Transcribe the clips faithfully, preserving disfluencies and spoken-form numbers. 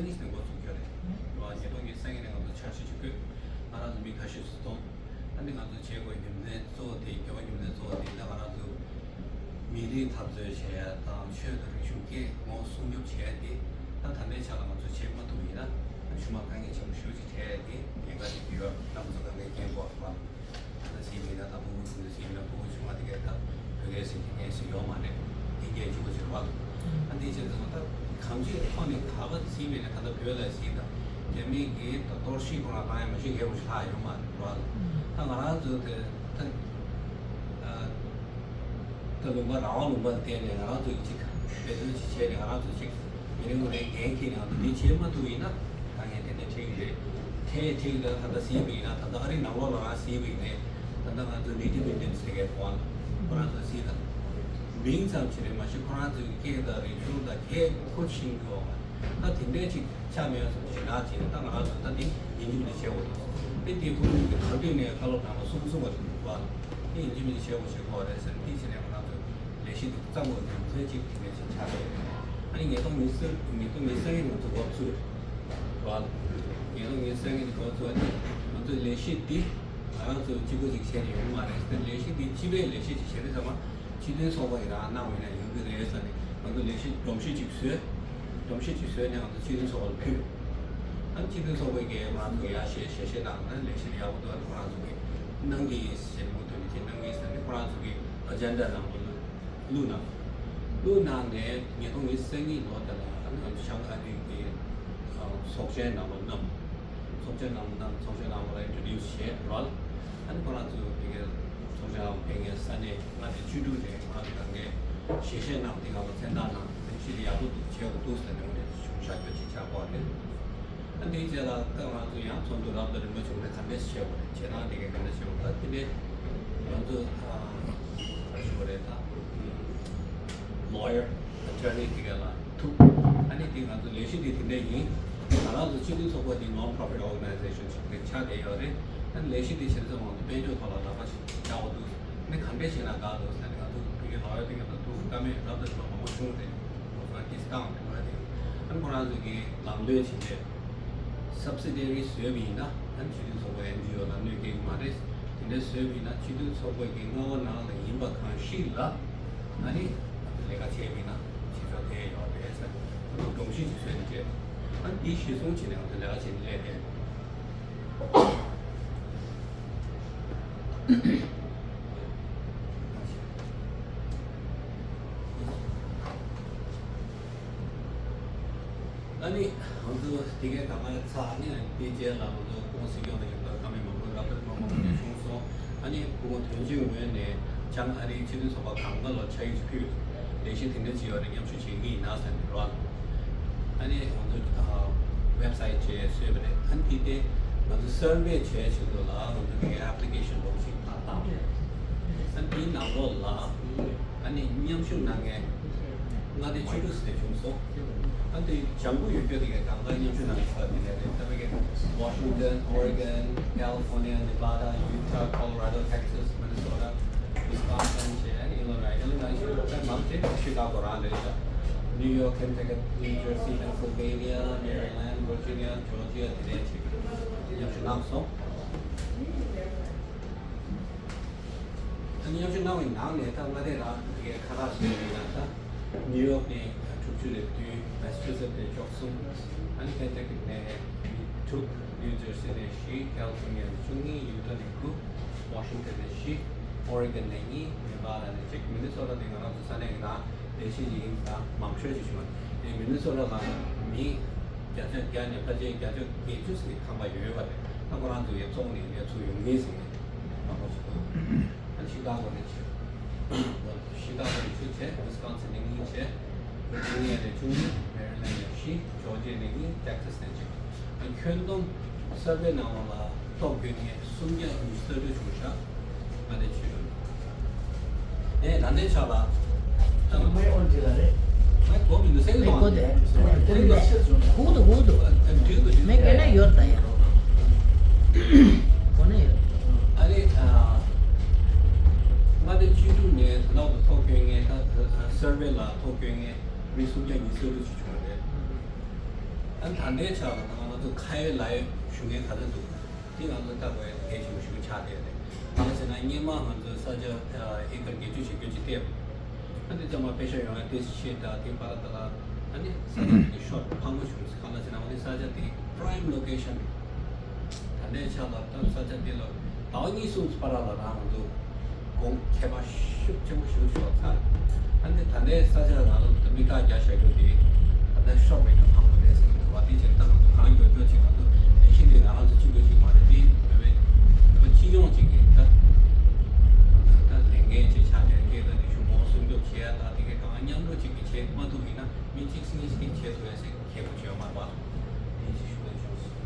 ནས་འགོ་ཚུགས་རྒྱུ་རེད། ཉིས་སྟོང་ཉི་ཤུ་རྩ་གཉིས་ནས་ང་ཚོ་འཆར་གཞི་ཅིག་བཀོད། ང་རང་ཚོ་མི་ཁ་ཤས་སུ་གཏོང་། ཨ་ནི་ང་ཚོ་བྱེད་དགོས་རྒྱུ་མཚན་གཙོ་བོ་དེ། དགེ་བ་རྒྱུ་མཚན་གཙོ་བོ་དེ་ད་ང་རང་ཚོ་མི་རིགས་འཐབ་རྩོད་བྱེད་ཡ་དང་ཆོས་དང་རིག་གཞུང་སྐད་ངོ་སྲུང་སྐྱོབ་བྱེད་ཡ་དེ་ད་ད་ལྟའི་ཆ་ལ་ང་ཚོ་བྱེད་མ་ཐུབ་པ་ཡིན་ན། ཨ་ནི་ཤུགས་མ་དཀའ་ངལ་ཆེན་པོ་ཞེ་པོ་ཅིག་འཕྲད་ཡ་དེ་ཉེན་ཁ་ཅིག་ཡོད། ད་ང་ཚོ་དཀའ་ངལ་རྐྱེན་གོ་བ། ད་ལྟ་ཟིན་པ་ཡིན་ན། ད་ཕྲུ་གུ་ཆུང་དུས་ཟིན་ན། ཕྲུ་གུ་ཆུང་བ་དེ་གས་ད་བོད་སྐད་ཟེར་གྱི་ངས་ཟིན་ཡོད་མ་རེད། དབྱིན་སྐད་གཅིག་པོ་ཅིག་རེད་བ། ཨ་འདི་བྱས་ཙང་ད་གང་ཅིའི་ཐོག་ནས་ག་པར་ཟིན་པ་ཡིན་ན། ད་ལྟ་བོད་ལ་ཟིན་དང་རྒྱ་མི་གི་ད་གཏོར་བཤིག་ཁོ་རང་བཏང་ཡ་མ་གཞི་ངས་བོ་ཞིག་ལྷག་ཡོད་མ་རེད་བ། ད་ང་རང་ཚོ་དེ་ད་ཨ་ད་ལུང་པ་རང་དབང་ལུང་པ་ལ་བརྟེན་ནས་ང་རང་ཚོ་གི་ཅིག་འབད་བརྩོན་ཅིག་བྱས་ནས། ང་རང་ཚོ་ཅིག་མི་རེ་ངོ་རེ་འགན་འཁྱེར་ནས་ང་ཚོ་འདི་བྱེད་མ་ཐུབ་ཡིན་ན། ད་ངས་དེ་འདྲ་འཁྲིད་ཀྱི་རེད། དེ་འཁྲིད་ཀྱི་རེད། ད་ལྟ་ཟིན་པ་ཡིན་ན། ད་ལྟ་ཨ་རི་ནང་ལོགས་ལ་རང་ཟིན་པ་ཡིན་ནའི། ད་ལྟ་ང་ཚོ་ནེ་ཊིབ་ཨིན་ཌི་ཡན་སི་དེ་གའི་བོད་ལ་ཁོ་རང་ཚོ་ཟིན་དང་། མིང་ཙམ་ཞིག་རེད་མ་གཞི་ཁོ་རང་ཚོའི་སྐད་དང་རིག་གཞུང་དང་སྐད་ཁོ་ཤེས་ཀྱི་ཡོད་མ་རེད། ད་དེ་འདྲའི་ཅིག་ཆ་མེད་སོང་ཅིག་ན་ཅིག་ད་ང་རང་ཚོ་ད་འདི་ཡིན་གཅིག་མིན་གཅིག་བྱེད་དགོས་འདུག་དེ་དེ་ཁོ་རང་གི་ག་དུས་ནས་བཀའ་སློབ་གནང་བ་གསུངས་གསུངས་པ་རེད་འདུག་བ། དེ་ཡིན་གཅིག་མིན་གཅིག་བྱེད་དགོས་བྱེད་དགོས་རེད་ཟེར། དེ་བྱས་ནས་ང་རང་ཚོ་ལས་གཞི་འདི་བརྩམས་དགོས་རྒྱུ་མཚན་གཅིག་དེ་འདྲ་ཞིག་ཆགས་ཡོད། ཨ་ནི་ཉིས་སྟོང་ཉི་ཤུ་ཉིས་སྟོང་ཉི་ཤུ་རྩ་གཉིས་ནང་དུ་འགོ་བཙུགས་རེད་བ། ཉིས་སྟོང་ཉི་ཤུ་རྩ་གཉིས་ནས་འགོ་བཙུགས། ཨ་ནི་ང་ཚོའི་ལས་གཞི་འདི་ང་རང་ཚོས་གཅིག་པོ་ཅིག་བྱས་ནས་ཡོང་མ་རེད། དེ་ལས་གཞི་འདི་སྤྱི་པའི་ལས་གཞི་ཅིག་བྱས་ནས་ཚང་མ་སྤྱི་མཐུན་ཚོགས་པ་ཡིས་རང་གནང་བ་ཡིན་ན་ཡོང་གི་རེད་ཟེར་ནས། ང་ཚོ་ལས་གཞི་སྒྲོམ་གཞི་ཅིག་བཟོས། སྒྲོམ་གཞི་ཅིག་བཟོས་ནས་ང་ཚོ་སྤྱི་མཐུན་ཚོགས་པ་ལ་ཕུལ། ཨ་ནི་སྤྱི་མཐུན་ཚོགས་པ་གིས་ང་རང་ཚོ་ལ་ཞལ་ཞལ་བཞེས་གནང་ན། ལས་གཞི་ཡག་པོ་འདུག་ཨ་ནི་ཁོ་རང་ཚོ་གིས་གནང་གི་ཡིན་ཟེར་ནས། མུ་མཐུད་ནས་ཅིག་གནང་གི་ཡིན་ཟེར་ནས་ཁོ་རང་ཚོ་གི་ཨ་ཇེན་ཌ་ནང་དུ་བླུགས་གནང་། བླུགས་གནང་ནས་ཉིས་སྟོང་ཉི་ཤུ་རྩ་གཉིས་ལོ་དེ་ལ་ཨ་ནི་ང་ཚོ་བྱང་ཨ་རི་གི་ཚོགས་ཆེན་ནང་ལ་བསྣམས། ཚོགས་ཆེན་ནང་ལ་བསྣམས། ཚོགས་ཆེན་ནང་ལ་ཨིན་ཊྲོ་ཌིའུ་སི་བྱས་རོགས། ཨ་ནི་ཁོ་རང་ཚོ་དེ་གའི་ཚོགས་ཆེན་ནང་ཕེབས་མཁན་ས་གནས་མངའ་སྡེ་བཅུ་དྲུག་ནས་ཁོ་རང་ཚོ་གང་གའི་ཞལ་བཞེས་གནང་། དེ་ག་ལ་མཚན་རྟགས་གནང་། དེ་ཕྱིར་ཡག་པོ་འདུག་བྱེད་དགོས་འདུག་ཟེར་ནས་འོ་འདྲ་བྱུང་ཤག་རྒྱུ་ཅིག་ཆགས་པ་རེད། ཨ་འདིའི་རྗེས་ལ་ད་ང་ཚོ་ཡང་ཚོགས་འདུ་རབ་དང་རིམ་པ་བྱུང་ནས་ག་འདྲས་བྱེད་དགོས་རེད། བྱེད་སྟངས་དེ་གའི་ག་འདྲས་བྱེད་དགོས། ད་དེ་འདྲས་ང་ཚོ་ཨ་ག་རེ་ཞུ་དགོས་རེད། ད་ལོ་ཡར། ཨ་ཊོར་ནི་དེ་ག་ལ་ཐུག་ཨ་ནི་དེ་ང་ཚོ་ལས་གཞི་དེ་དེ་འདྲ་ཡིན། ང་རང་ཚོ་སྤྱི་མཐུན་ཚོགས་པ་དེ་ནོན་པོ་རོ་ཕིཊ་ཨོར་ག་ནའི་ཛེ་ཤན་ཞིག་རེད། ཆགས་བསྡད་ཡོད་རེད། ཨ་ནི་ལས་གཞི་དེ་བྱས་ཙང་ང་ཚོ་དཔལ་འབྱོར་ཐོག་ལ་ལག་པ་ཞིག་རྒྱག་དགོས་འདུག་ཨ་ནི་ག་འདྲས་བྱས་ན་དགའ་འདུག་ཟེར་ནས། ང་ཚོ་དེ་གའི་ལོ་ཡར་དེ་ག་ལ་ཐུག་བཀའ་མོལ་རབ་དང་རིམ་པ་མང་པོ་བྱུང་རེད། ང་ཚོ་ཨ་ཊིསི་དང་དེ་ག་དེ། ཨ་ནི་ཁོ་རང་ཚོ་གིས་ལམ་སྟོན་བྱས་ཏེ། སབ་སི་ཌི་རི་བཟོས་པ་ཡིན་ན་ཨ་ནི་སྤྱི་མཐུན་ཚོགས་པ་ཨེན་ཇི་ཨོ་ལ་གནོད་སྐྱེལ་གྱི་མ་རེད། དེ་འདྲ་བཟོས་པ་ཡིན་ན་སྤྱི་མཐུན་ཚོགས་པ་གི་མངའ་འོག་ནང་ལ་ཡིན་པ་གང་ཞིག་ལ་ཨ་ནི་ལས་ཀ་བྱས་པ་ཡིན་ན་བྱེད་ཆོག་བསྡད་ཡོད་རེད་ཟེར། ཨ་ནི་སྒྲོམ་གཞི་ཅིག་བཟོས་ནས་བསྡད། ཨ་ནི་འདི་གཞི་བཟུང་བྱས་ནས་ང་ཚོ་ལས་ཀ་བྱས་ནས་སླེབས་བསྡད། ཨ་ནི་ང་ཚོ་དེ་གའི་ག་པར་ཚར། ཨ་ནི་དེ་རྗེས་ལ་ང་ཚོ་སྐུ་ངོ་སྲིད་སྐྱོང་དང་མཉམ་དུ་བཀའ་མོལ་མང་པོ་རབ་དང་རིམ་པ་མང་པོ་ཞིག་བྱུང་སོང་། ཨ་ནི་སྐུ་ངོ་དོན་གཅོད་ངོས་ནས་བྱང་ཨ་རིའི་སྤྱི་མཐུན་ཚོགས་པ་གང་ག་ལ་ཕྱག་ཡིག་ཅིག་ཕུལ། ལས་གཞི་དེ་འདྲ་ཅིག་ཡོད་རེད། མཉམ་ཞུགས་བྱེད་ཀྱི་ཡིན་ན་ཟེར་ནས་རོགས། ཨ་ནི་ང་ཚོ་ཝེབ་སའིཊ་ཅིག་བཟོས་པ་རེད། ཨ་ནི་དེ་དེ་ང་ཚོ་སར་ཝེ་བྱས་ཆེད་དུ་ལ་ང་ཚོ་དེ་གའི་ཨེབ་ལི་ཀེ་ཤན་ལོགས་ཤིག་ཕར་བཏང་། ཨ་ནི་དེའི་ནང་ལོགས་ལ་ཨ་ནི་མཉམ་ཞུགས་གནང་མཁན་མངའ་སྡེ་བཅུ་དྲུག་ཟེར་བྱུང་སོང་། ཨ་དེ་ལྗང་གུ་ཡོད་རྒྱུ་དེ་གའི་གང་ག་མཉམ་ཞུགས་གནང་གི་ས་དེ་ནས་རེད། ད་བོད་ཀྱི་Washington, Oregon, California, Nevada, Utah, Colorado, Texas, Minnesota, Wisconsin བྱས། ཨ་ནི་Illinois། Illinois་ཞིག་ད་མང་ཆེ་ཤི་ཀ་གོ་རང་རེད། ཤག New York, Connecticut, New Jersey, Pennsylvania, Maryland, Virginia, Georgia དེ་འདྲའི་ཅིག་མཉམ་ཞུགས་གནང་སོང་། ད་མཉམ་ཞུགས་གནང་བའི་ནང་ནས་ད་མངའ་སྡེ་རང་དེ་གའི་ཁག་ཁག་ཞིག་ཡིན་ན། ད་ནིའུ་ཡོག་ནས་དྲུག་ཅུ་རེ་བདུན། མེ་ས་ཆུ་སེ་ནས་བཅུ་གསུམ། ཨ་ནི་ཁེན་ཊ་ཀི་ནས་དྲུག། ནིའུ་ཇར་སི་ནས་བཞི། ཀལ་ལི་ཕོར་ནི་ཡ་ནས་བཅུ་གཉིས། ཡུ་ཊ་ནས་དགུ། ཝ་ཤིང་ཊོན་ནས་བཞི། ཨོ་རི་གོན་ནས་གཉིས། ནེ་བྷ་ཌ་ནས་གཅིག། མི་ནི་སོ་ཊ་དེ་ང་རང་ཚོ་ས་གནས་ཀྱི་ནང་ལས་གཞི་ཡིན་ཙང་མང་ཤོས་ཅིག་བྱུང་བ་རེད། མི་ནི་སོ་ཊ་ལ་མི་བརྒྱ་ཆ་བརྒྱ་ནས་ཕལ་ཆེར་བརྒྱ་ཆ་བརྒྱད་ཅུ་ཙམ་ཁང་པ་ཡོད་པ་རེད། ད་ཁོ་རང་ཚོ་ཡར་བཙོང་ནས་ཡར་ཚུར་ཡོང་མཁན་ཟེར་མཁན་མང་པོ་ཞིག་འདུག་ཨ་ནི་ཤི་ཀ་གོ་ནས་བྱས། ཤི་ཀ་གོ་ནས་བཅུ་བྱས། ཝི་སི་ཀོན་སིན་ནས་གཉིས་བྱས། ཝི་ཇི་ནི་ཡ་ནས་བཅུ་གཉིས། མེ་རི་ལེན་ནས་བཞི། ཇོར་ཇི་ཡ་ནས་གཉིས། ཊེག་སཱ་སི་ནས་གཅིག་ཨ་ནི་ཁྱོན་བསྡོམས་སར་ཝེ་གནང་བ་ལ་ཐོ་བཀོད་མཁན་སུམ་བརྒྱ་ཉི་ཤུ་རྩ་དྲུག་བྱུང་ཤག་མངའ་སྡེ་བཅུ་དྲུག་ཨེ་ད་ལྟའི་ཆ་ལ། ད་ང་མའི་ཨོན་ཇི་ལ་རེད། ང་གོ་མི་འདུག་སེང་གེ་མེ་གོ་དེ། སེང་གེ་ཧུ་དུ་ཧུ་དུ། ཨ་འགྲིག་འདུག་འགྲིག་མེ་གོ་ན་ཡོད་ད་ཡ། གོ་ན་ཡོད། ཨ་རེད། ཨ་མངའ་སྡེ་བཅུ་དྲུག་ནས་ད་ལྟ་བར་དུ་ཐོ་བཀོད་མཁན། ད་སར་ཝེ་ལ་ཐོ་བཀོད་མཁན་མི་སུམ་བརྒྱ་ཉི་ཤུ་རྩ་དྲུག་ཅིག་བྱུང་བ་རེད། ཨ་ནི་ད་ལྟའི་ཆ་ལ་ད་ང་ཚོ་ཁ་ཡོད་ལག་ཡོད་ཞུ་མཁན་ག་ཚོད་འདུག་དེ་ང་ཚོ་ལྟ་དགོས་ཡ་གལ་ཆེན་པོ་ཞིག་ཆགས་བསྡད་རེད། གང་ཟེར་ན་སྔོན་མ་ང་ཚོས་ས་ཆ་ཨེ་ཀར་བརྒྱད་ཅུ་ཞེ་བརྒྱད་ཅིག་བལྟས། ཨ་ནི་ཚང་མ་པེ་ཤ་ཡོང་ཡ་དེ་ཤེས་ད་དེ་པ་ལ་ད་ལ་ཨ་ནི་ས་ཆ་དེ་གི་ཤོར་ཕངས་པོ་བྱུང་ཟེར། གང་ལ་ཟེར་ན་ཨ་ནི་ས་ཆ་དེ་པ་རའིམ་ལོ་ཀེ་ཤན་རེད། ད་ལྟའི་ཆ་ལ་ད་ས་ཆ་དེ་ལ་ཟླ་བ་གཉིས་གསུམ་བར་ལ་རང་ང་ཚོ་དགོངས་མཁས་པ་ཤུགས་ཆེན་པོ་ཞིག་ཤོར་ཚར། ཨ་ནི་ད་ལྟའི་ས་ཆ་ང་ཚོ་མིག་རྟགས་རྒྱག་བཞག་རྒྱུ་དེ་ད་ལྟ་ཤོར་བའི་ཕངས་པོ་རེད་ཟེར་གྱི་འདུག་བ། དེ་བྱས་ད་ང་ཚོ་གང་མགྱོགས་མགྱོགས་ཅིག་ང་ཚོ་ལས་གཞི་དེ་ང་རང་ཚོ་གཅིག་པུ་ཞིག་མ་རེད། དེ་བོད་པའི་བོད་པ་སྤྱི་ཡོངས་ཅིག་གི་ད་ད་ལས་འགན་ཅིག་ཆགས་བསྡད་སྐད་ད་དེ་གཞུང་གི་སྲུང་སྐྱོབ་བྱེད་ཡ་ད་དེ་གའི་གང་མཉམ་རུབ་ཅིག་གི་བྱེད་མ་ཐུབ་ཡིན་ན་མི་གཅིག་སྲིང་གཅིག་བྱེད་ཐུབ་ཡ་ཟེར་མཁས་པོ་བྱོས་མ་རེད་པ། དེ་ཅིག་ཞུ་ལ་བྱུང་སོང་།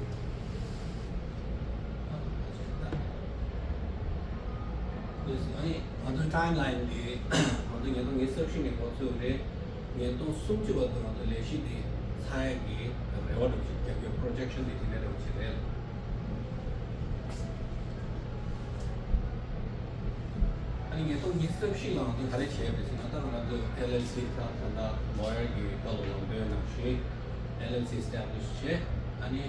ཨ་ནི་ང་ཚོའི་ཊའིམ་ལའིན་འདི་ང་ཚོ་ཉིས་སྟོང་ཉི་ཤུ་རྩ་བཞི་ནས་འགོ་བཙུགས་རེད། ཉིས་སྟོང་སུམ་ཅུ་བར་དུ་ང་ཚོ་ལས་གཞི་འདི་ཚར་ཡ་གི་རེ་བ་འདྲ་བོ་ཞིག་རྒྱག་རྒྱུ། པོ་རོ་ཇེག་ཤན་འདི་དེ་འདྲ་འདྲ་བོ་ཞིག་རེད། ཨ་ནི་ཉིས་སྟོང་ཉི་ཤུ་རྩ་བཞི་ལ་ང་ཚོ་ག་རེ་བྱས་པ་རེད་ཟེར་ན། ད་ང་ཚོ་ཨེལ་ཨེལ་སི་ད་ད་ལྟ་ལོ་ཡར་གྱི་བཀའ་སློབ་ནང་དོན་ནང་བཞིན་ཨེལ་ཨེལ་སི་ཨེ་སི་ཊེབ་ལིཤ་བྱས། ཨ་ནི་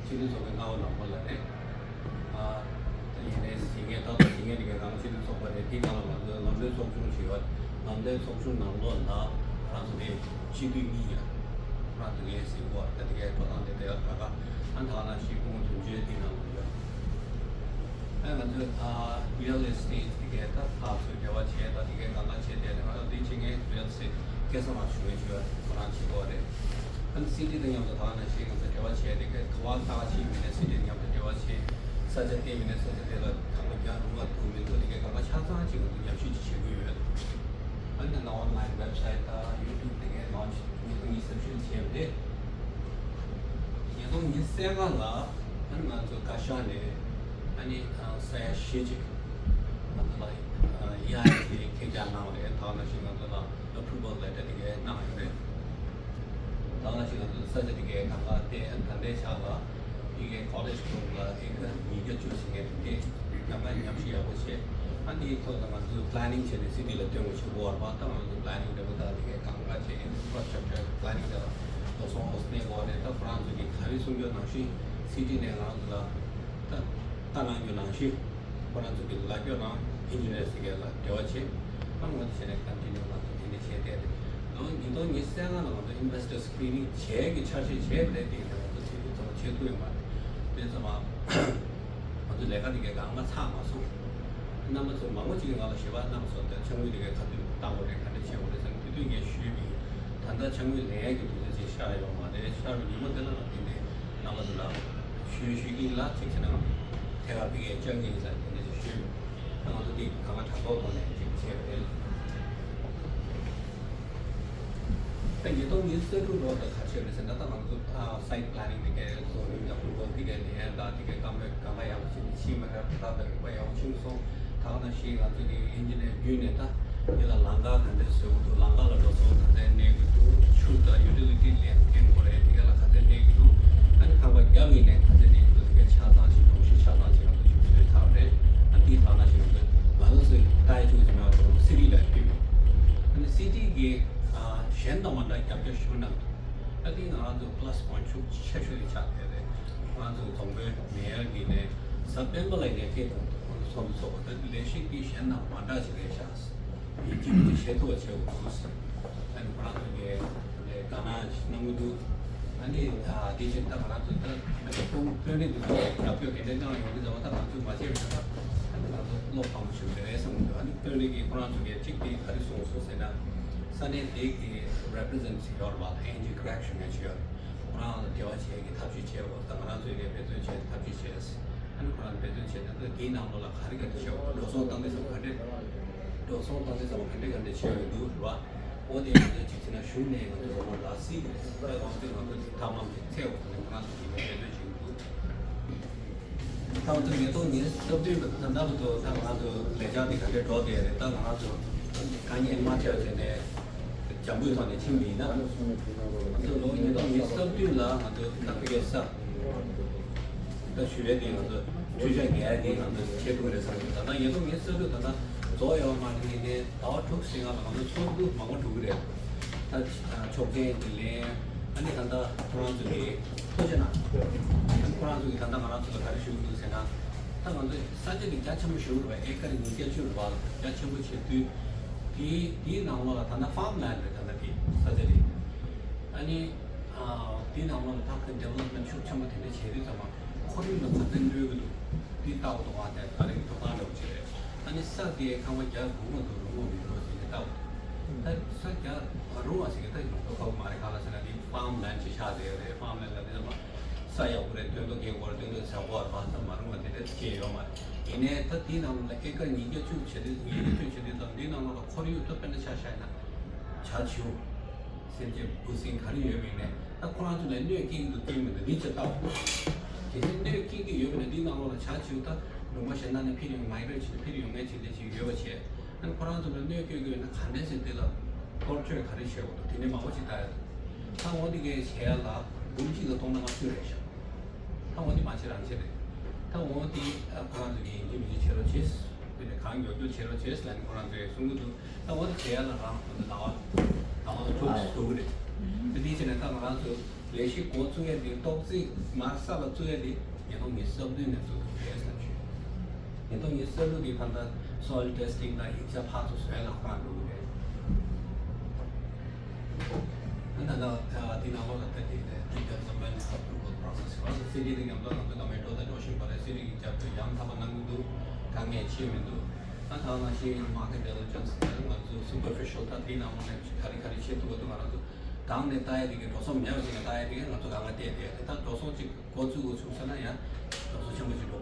སྤྱི་འཐུས་ཚོགས་པའི་མངའ་འོག་ནང་ཁུལ་ལ་རེད། ཨ། ད་ཡིན་ནའི་ཟིན་ངེས་ད་དུང་ཟིན་ངེས་དེ་གའི་རང་སྤྱི་འཐུས་ཚོགས་པ་རེད། དེའི་ནང་ལ་ང་ཚོའི་ལམ་སྟོན་ཚོགས་ཆུང་ཞིག་ཡོད། ལམ་སྟོན་ཚོགས་ཆུང་ནང་ལོགས་ལ་ང་རང་ཚོ་དེ་སྤྱི་འཐུས་གཉིས་ཡོད། ཁོ་རང་ཚོ་ངའི་གཟིགས་སྐོར་ད་དེ་གའི་འགྲོ་སྟངས་དེ་དེ་ཡག་ཁ་ཁ། ཨ་ད་ནང་བཞིན་སྐུ་ངོ་དོན་གཅོད་དེའི་ནང་ལ་ཡོད། ཨ་ང་ཚོས་ཨ་རི་ཡལ་ཨེ་སི་ཊེཊ་དེ་གའི་ད་ཕར་ཚུར་འབྲེལ་བ་བྱས། ད་དེ་གའི་གང་ག་བྱས་ཏེ་ང་ཚོ་དེ་བྱེད་མཁན་རི་ཡལ་ཨེ་སི་ཊེཊ་སྐལ་བཟང་ལགས་ཞུ་མཁན་ཞུ་བ་ཁོ་རང་བྱེད་དགོས་རེད། ཨ་ནི་སི་ཊི་དང་མཉམ་དུ་ད་ག་ནང་བཞིན་ང་ཚོ་འབྲེལ་བ་བྱས་ཏེ་ག་བ་ད་ག་ཅིག་མིན་ནས་སི་ཊི་མཉམ་དུ་འབྲེལ་བ་བྱས། ས་ཆ་དེ་མིན་ནས་ས་ཆ་དེ་ལ་གང་ག་རྒྱག་རུང་བ་འདུག་མི་འདུག་དེ་གའི་གང་ག་ཆ་ཚང་ཅིག་ང་ཚོ་ཉམས་ཞིབ་ཅིག་བྱེད་དགོས་ཡོད། ཨ་ནི་ང་ཨོན་ལའིན་ཝེབ་སའིཊ་དང་ཡུ་ཊུབ་དེ་གའི་ལོན་ཆི་ཉིས་སྟོང་ཉི་ཤུ་རྩ་བཞི་བྱས་པ་རེད། ཉིས་སྟོང་ཉི་ཤུ་རྩ་ལྔ་ལ་ཨ་ནི་ང་ཚོ་བཀའ་ཤག་ནས་ཨ་ནི་ས་ཡ་བཞི་ཅིག་ང་ཚོ་ལ་ཡ་ཨེ་སི་ཁེ་བཅག་གནང་བ་རེད། ད་ག་ནང་བཞིན་ང་ཚོ་ལ་ཨེ་པུ་རུ་ཝལ་ལེ་ཊར་དེ་གའི་གནང་ཡོད་རེད། ད་ག་ནང་བཞིན་ང་ཚོ་ས་ཆ་དེ་གའི་གང་ག་དེ་ད་ལྟའི་ཆ་ལ་དེ་གའི་ཀོ་ལེཇ་ཁུལ་ལ་ཨེ་ཀར་ཉིས་བརྒྱ་བཅུ་ཟིན་མཁན་དེ་གང་ག་ཉམས་ཞིབ་ཡག་པོ་བྱས། ཨ་ནི་ཐོག་ལ་ང་ཚོས་པ་ལེ་ནིང་བྱས་ནས་སི་ཊི་ལ་སྟོན་དགོས་བྱེད་དགོས་པ་རེད་པ། ད་ང་ཚོ་པ་ལེ་ནིང་འདྲ་པོ་ད་དེ་གའི་གང་ག་བྱས། ཨིན་ཕ་ར་སི་ཊྲག་ཅར་པ་ལེ་ནིང་དང་འགྲོ་སོང་ལོ་སྣེ་དགོས་རེད། ད་ཁོ་རང་ཚོ་གི་ག་རེ་གསུང་རྒྱུ་ནང་བཞིན་སི་ཊི་ནས་ང་ཚོ་ལ་ད་ལྟ་གནང་རྒྱུ་ནང་བཞིན། ཁོ་རང་ཚོ་གི་ལ་སྐྱོ་རང་ཨིན་ཇི་ནི་ཡར་སི་གི་ལ་འབྲེལ་བ་བྱེད། ཨ་ང་ཚོ་བྱས་ནས་ཀོན་ཊི་ནིའུ་ང་ཚོ་དེ་འདྲ་བྱས་བསྡད་རེད། ལོ་ཉིས་སྟོང་ཉི་ཤུ་རྩ་ལྔ་ལ་ང་ཚོ་ཨིན་ཝེ་སི་ཊར་སི་ཀི་རི་ནིང་བྱས་ཀྱི་འཆར་གཞི་བྱས་པ་རེད། དེ་ཡིན་ན་ང་ཚོ་དེ་དུས་ཙམ་བྱེད་ཐུབ་ཡོད་མ་རེད། དེ་ཙམ་ང་ཚོ་ལས་ཀ་དེ་གའི་སྒང་མ་ཚར་མ་སོང་། རྣམ་པ་ཚོ་མང་པོ་ཅིག་གིས་ང་ལ་ཞལ་པར་གནང་སོང་། དེ་ཕྱག་དངུལ་དེ་གའི་ག་དུས་བཏང་དགོས་རེད། ག་འདྲ་བྱེད་དགོས་རེད་ཟེར་ནས། དེ་དུས་ངས་ཞུས་པ་ཡིན། ད་ལྟ་ཕྱག་དངུལ་ལེན་ཡག་གི་དུས་ཚོད་ཅིག་ཤར་ཡོད་མ་རེད། ཤར་བའི་ཉིན་མོ་དེ་ལ་ང་དེ་འདྲའི་རྣམ་པ་ཚོ་ལ་ཞུ་ཞུ་གི་ཡིན་ལ། ཅིག་བྱས་ན་ཐད་ཀར་ཕ་གིར་བཅར་གི་ཡིན་ཟེར་དེ་འདྲ་ཅིག་ཞུས། ད་ང་ཚོ་འདི་གང་ག་དྲ་ཐོག་ཐོག་ནས་ཅིག་བྱས་པ་རེད། ད་ཉིས་སྟོང་ཉི་ཤུ་རྩ་དྲུག་ལོ་ད་ག་བྱས་རེད་ཟེར་ན། ད་ང་ཚོ་ཨ་སའིཊ་པ་ལེ་ནིང་དེ་གའི་བཟོ་རིག་དང་ཕུ་ཀོ་དེ་གའི་ལེན་ཡག་དང་དེ་གའི་བཀའ་མོལ་གང་ག་ཡག་པོ་ཞིག་ཕྱིན་མ་རེད། ད་ད་རིག་པ་ཡག་པོ་ཕྱིན་སོང་། ད་ག་ནང་བཞིན་ང་ཚོ་དེ་ཨིན་ཇི་ནི་ཡར་བརྒྱུད་ནས་ད་འདི་ལ་ལམ་ཁ་ག་འདྲས་བཟོ་དགོས་འདུག་ལམ་ཁ་ལ་འགྲོ་སོང་ག་ཚད་གནས་དགོས་འདུག་ཆུ་དང་ཡུ་ཊི་ལི་ཊི་ལེན་འཁྱེར་དགོས་རེད། དེ་ག་ལ་ག་ཚད་གནས་ཀྱི་འདུག་ཨ་ནི་ཁང་པ་བརྒྱབ་ཡིན་ནའི་ག་ཚད་གནས་ཀྱི་འདུག་དེ་གའི་ཆ་ཚང་ཞིག་དོགས་གཞི་ཆ་ཚང་ཞིག་ང་ཚོ་ཞིག་བཟོས་ཚར་བ་རེད། ཨ་ནི་དེའི་ཐོག་ན་ཞིག་ང་ཚོ་ང་ཚོ་ཚོས་ལྟ་ཡ་ཆུང་ཆུང་མེད་པ་ཚོ་སི་ཊི་ལ་བརྒྱུད། ཨ་ནི་སི་ཊི་གིས་ཨ་གཞན་དང་མ་འདྲ་རྒྱབ་སྐྱོར་ཞུ་གནང་འདུག་ཨ་དེ་ང་རང་ཚོ་པ་ལ་སི་པོའིན་ཊི་ཤུགས་ཆེ་ཤོས་ལ་ཆགས་བསྡད་རེད། ང་རང་ཚོ་རྫོང་དཔོན་མེ་ཡར་གྱིས་ནས་གཟའ་སྤེན་པ་ལ་ནས་སྐད་བཏང་འདུག་ཁོང་ཚོ་ཚོགས་འདུ་ཚོགས་པ་ད་ལས་གཞི་འདི་གཞན་དང་མ་འདྲ་ཞིག་རེད་ཤག་ཡིན་གཅིག་མིན་གཅིག་བྱེད་ཐུབ་པ་བྱེད་དགོས་འདུག་ཨ་ནི་ཁོ་རང་ཚོ་གིས་དགའ་སྣང་ཞིག་གནང་གི་འདུག་ཨ་ནི་དེ་བཞིན་ད་ང་རང་ཚོ་ད་དཔོན་དཔོན་རིགས་འདི་ཚོ་རྒྱབ་སྐྱོར་ག་འདྲས་གནང་ཡོང་གི་ཟེར་བ་ད་ང་ཚོས་མ་བྱས་པ་ཡིན་ན་ད་ཨ་ནི་ང་ཚོ་བློ་ཕམ་པོ་ཞིག་རེད་བསམ་གི་འདུག་ཨ་ནི་དཔོན་རིགས་ཀྱིས་ཁོ་རང་ཚོ་གིས་གཅིག་དེ་ག་རེ་གསུངས་སོང་ཟེར་ན། ས་གནས་དེ་གི་རེ་པི་རི་ཛེན་ཊི་ཡོད་རེད་པ། ཨེན་ཇི་ཀེ་རེག་ཞུ་མཁན་ཅིག་ཡོད་རེད། ཁོ་རང་ལ་འབྲེལ་བ་བྱེད་ཀྱི་ཐབས་ཤེས་བྱེད་དགོས། ད་ང་རང་ཚོས་ཀྱི་འབད་བརྩོན་བྱེད་ཐབས་ཤེས་བྱས། ཨ་ནི་ཁོ་རང་འབད་བརྩོན་བྱས་ནས་ད་དེའི་ནང་ལོགས་ལ་ག་རེ་ག་རེ་བྱེད་དགོས། འགྲོ་སོང་བཏང་དུས་ཙམ་ག་འདྲས། འགྲོ་སོང་བཏང་དུས་ཙམ་ག་འདྲས་ག་འདྲས་བྱེད་དགོས་འདུག་རེད་པ། འོ་དེ་ང་ཚོས་གཅིག་བྱས་ན་གཞུང་ནས་ང་ཚོ་རོགས་པ་ལ་སྲིད་ཀྱི་རེད། ད་ང་ཚོས་ང་ཚོ་དེ་ཐབས་ལམ་དེ་འཚོལ་དགོས་ཟེར་ནས་ཁོ་རང་ཚོ་གིས་འབད་བརྩོན་བྱེད་ཀྱི་འདུག་ད་ང་ཚོ་ཉིས་སྟོང་ཉི་ཤུ་རྩ་བདུན་ད་ལྟ་བར་དུ་ད་ང་ཚོ་ལས་འཆར་འདི་ག་འདྲས་འགྲོ་བསྡད་རེད། ད་ང་ཚོ་དཀའ་ངལ་མ་འཕྲད་བྱས་ནས་འཇམ་པོའི་ཐོག་ནས་ཕྱིན་པ་ཡིན་ན། ང་ཚོ་ལོ་ཉིས་སྟོང་ཉི་ཤུ་རྩ་བདུན་ལ་ང་ཚོ་ད་ཕ་གིའི་ས་ད་ཞུ་ཡས་འདི་ང་ཚོ་འཕྲུལ་ཆས་རྒྱག་ཡས་འདི་ང་ཚོ་བྱེད་ཐུབ་ཀྱི་རེད་བསམ་གྱི། ད་ལྟ་ཉིས་སྟོང་ཉི་ཤུ་རྩ་དྲུག་ད་ལྟ་རྫོགས་ཡོད་མ་རེད། ཡིན་ནའི་ཟླ་བ་དྲུག་ཟིན་སྒང་ལ་ང་ཚོ་ཚོགས་འདུ་མང་པོ་འགྲོ་གི་རེད། ད་ཆོག་མཆན་འདི་ལེན། ཨ་ནི་ད་ལྟ་ཁོ་རང་ཚོ་གི་ཐུགས་རྗེ་གནང་། ཁོ་རང་ཚོ་གི་ད་ལྟ་ང་རང་ཚོ་ལ་ག་རེ་ཞུ་གི་འདུག་ཟེར་ན། ད་ང་ཚོ་ས་ཆ་འདི་རྒྱ་ཆེན་པོ་ཞིག་རེད་པ། ཨེ་ཀར་ཉིས་བརྒྱ་བཅུ་རེད་པ། རྒྱ་ཆེན་པོ་བྱེད་དུས། དེའི་དེའི་ནང་ལོགས་ལ་ད་ལྟ་ཕཱམ་ལེན་ཌི་རེད། ད་ལྟ་དེ་ས་ཆ་དེ། ཨ་ནི་ཨ་དེའི་ནང་ལོགས་ལ་ད་ཁོས་ཌི་ཝེ་ལོབ་མེན་ཊི་ཤུགས་ཆེན་པོ་དེ་འདྲ་བྱས་དུས་ཙམ་པ། ཁོར་ཡུག་ལ་ག་ཚོད་གནོད་ཀྱི་འདུག་དེ་ལྟ་བུ་དང་དེ་ག་རེ་ཐོབ་ཐང་འདྲ་བོ་ཅིག་རེད། ཨ་ནི་ས་དེ་ཁང་པ་རྒྱག་རུང་བ་འདུག་རུང་བ་མི་འདུག་ཟེར་ནས་ལྟ་བུ། ད་ས་རྒྱག་རུང་བ་ཟེར་གི་ད་ཡོང་ཐོབ་ཁག་པོ་མ་རེད། གང་ལ་ཟེར་ན་དེ་ཕཱམ་ལེན་ཌི་ཅིག་ཆགས་བསྡད་ཡོད་རེད། ཕཱམ་ལེན་ཌི་ལ་དེ་ཚོ་ས་ཡག་པོ་རེད། སྟོན་ཐོག་སྐྱེ་དགོས་རེད། སྟོན་ཐོག་ཟ་དགོས་རེད་པ། ས་མ་རུང་བ་དེ་འདྲ་སྐྱེས་ཡོད་མ་རེད། ཡིན་ནའི་ད་དེའི་ནང་ལ་ཨེ་ཀར་ཉིས་བརྒྱ་བཅུ་བྱེད་དུས། ཉིས་བརྒྱ་བཅུ་བྱེད་དུས་ཙམ་དེའི་ནང་ལོགས་ལ་ཁོར་ཡུག་ད་དཔེར་ན་ཆ་བཞག་ན་བྱ་བྱིའུ། སེམས་ཅན་འབུ་སྲིན་ག་རེ་ཡོད་པ་ཡིན་ནའི་ད་ཁོ་རང་ཚོ་ལ་གནོད་སྐྱེལ་གྱི་འདུག་སྐྱེལ་མི་འདུག་འདི་ཅིག་ལྟ་དགོས། གལ་སྲིད་གནོད་སྐྱེལ་གྱི་ཡོད་པ་ན་འདིའི་ནང་ལོགས་ལ་བྱ་བྱིའུ་ད་ལུང་པ་གཞན་དག་ནས་འཕུར་ཡོང་། མའི་གྷི་རེཊ་བྱས་ནས་འཕུར་ཡོང་མཁན་ཅིག་འདི་ཅིག་ཡོད་པ་བྱས། ཨ་ནི་ཁོ་རང་ཚོ་ལ་གནོད་སྐྱེལ་གྱི་ཡོད་ན་ག་འདྲས་སེ་འདི་ལ་ཊོར་ཅར་ག་རེ་བྱེད་དགོས་འདུག་དེ་འདྲའི་མང་པོ་ཅིག་ལྟ་ཡ་འདུག་ད་འོ་འདི་གས་བྱེད་ཡ་ལ་འབུམ་གཅིག་ལ་སྟོང་ཕྲག་ལྔ་བཅུ་རེད་ཤག་ད་འོ་འདི་མ་བྱེད་རང་བྱེད་རེད། ད་འོ་འདི་ཨ་ཁོ་རང་ཚོ་གིས་ཡིན་གཅིག་མིན་གཅིག་བྱེད་རོགས་བྱེད། དེ་ནས་གང་མགྱོགས་མགྱོགས་བྱེད་རོགས་བྱེད་ལབ་ནས་ཁོ་རང་ཚོས་གསུང་གི་འདུག་ད་འོ་འདི་བྱེད་ཡ་ལ་རང་ཁོ་ཚོ་ཟླ་བ་ཟླ་བ་དྲུག་ཙམ་འགྲོ་གི་རེད། དེ་འདི་བྱས་ནས་ད་ང་རང་ཚོ་ལས་གཞི་འགོ་བཙུགས་ཡ་འདི། ཏོག་ཙམ་མར་ས་ལ་བཙུགས་ཡ་འདི་ཉིས་སྟོང་ཉི་ཤུ་རྩ་བདུན་ནས་བཙུགས་ཐུབ་ཀྱི་རེད་བསམ་བྱུང་། ཉིས་སྟོང་ཉི་ཤུ་རྩ་དྲུག་གི་ད་ལྟ་སོའིལ་ཊེ་སི་ཊིང་དང་ཡིག་ཆ་ཕར་ཚུར་བཟོ་ཡ་ལ་ཁོ་རང་འགྲོ་གི་རེད། ད་ལྟ་དེ་ནང་ལོགས་ལ་ད་དེ་ནས་ཌི་ཝེ་ལོབ་མེན་ཊི་ཨེབ་རུ་ཝལ་པོ་རོ་སེ་སི་རེད། སི་ཊི་དེ་མཉམ་དུ་ང་ཚོ་སྐར་མའི་འགྲོ་དང་འགྲོ་བཞིན་པ་རེད། སི་ཊི་གི་རྒྱབ་སྐྱོར་ཡང་དག་པ་གནང་གི་འདུག་དཀའ་ངལ་ཆེ་མི་འདུག་ད་གང་ནང་བཞིན་མར་ཀེཊ་ཨིན་ཊེ་ལི་ཇེན་སི་ང་ཚོ་སུ་པར་ཕི་ཤལ་ད་དེ་ནང་ལོགས་ནས་ག་རེ་ག་རེ་བྱེད་ཐུབ་པ་འདུག་ང་རང་ཚོ་སྒང་ནས་ལྟ་ཡ་དེ་གའི་འགྲོ་སོང་མེད་པ་ཞིག་ནས་ལྟ་ཡ་དེ་གའི་ང་ཚོ་སྒང་ལ་བལྟས་བསྡད་ཡོད་རེད། ད་འགྲོ་སོང་ཅིག་འགོ་བཙུགས་འགོ་ཚུགས་ཟེར་ན་ཡང་འགྲོ་སོང་ཆེན་པོ་ཞིག་འགྲོ་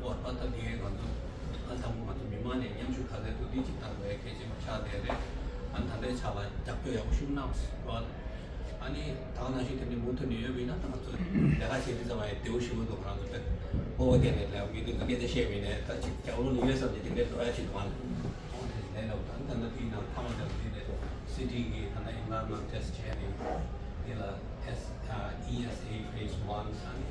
གི་རེད་པ། ད་དེ་ང་ཚོ་ཨ་ཚང་མ་ང་ཚོ་མི་མང་ནས་མཉམ་ཞུགས་ག་ཚད་འདུག་འདི་གཅིག་ལྟ་དགོས་ཡ་གལ་ཆེན་པོ་ཆགས་བསྡད་རེད། ཨ་ད་ལྟའི་ཆ་ལ་རྒྱབ་སྐྱོར་ཡག་པོ་ཞིག་གནང་རོགས། ཨ་ནི་ད་ག་ནང་བཞིན་དེ་འདྲའི་མུ་མཐུད་ནས་ཡོད་པ་ཡིན་ན་ད་ང་ཚོ་ལས་ཀ་བྱེད་དུས་ཙམ་པ་ཡང་བདེ་པོ་ཞེ་པོ་འདུག་ང་རང་ཚོ་དཔེ་སྤོབས་པ་བསྐྱེད་ནས་ལས་མི་འདུག་སྐད་ཆ་བཤད་པ་ཡིན་ནའི་ད་ཅིག་རྒྱབ་ལོགས་ལ་ཡོད་བསམ་ནས་དེ་འདྲའི་འགྲོ་ཡ་ཅིག་འདུག་ཨ་ནི། ཨོ་དེ་ལས་ལ་ད་ད་ལྟ་དེའི་ནང་མཐའ་མ་དེ་ལ་དེ་ལས་སི་ཊི་གི་ད་ལྟ་ཨེན་ཝའི་རོན་མེན་ཊལ་ཊེ་སི་ཊི་བྱས་ནས་དེ་ལ་ཨེ་སི་ཨ་ཨི་ཨེ་སི་ཨེ་ཕེ་སི་ཝན་ཨ་ནི།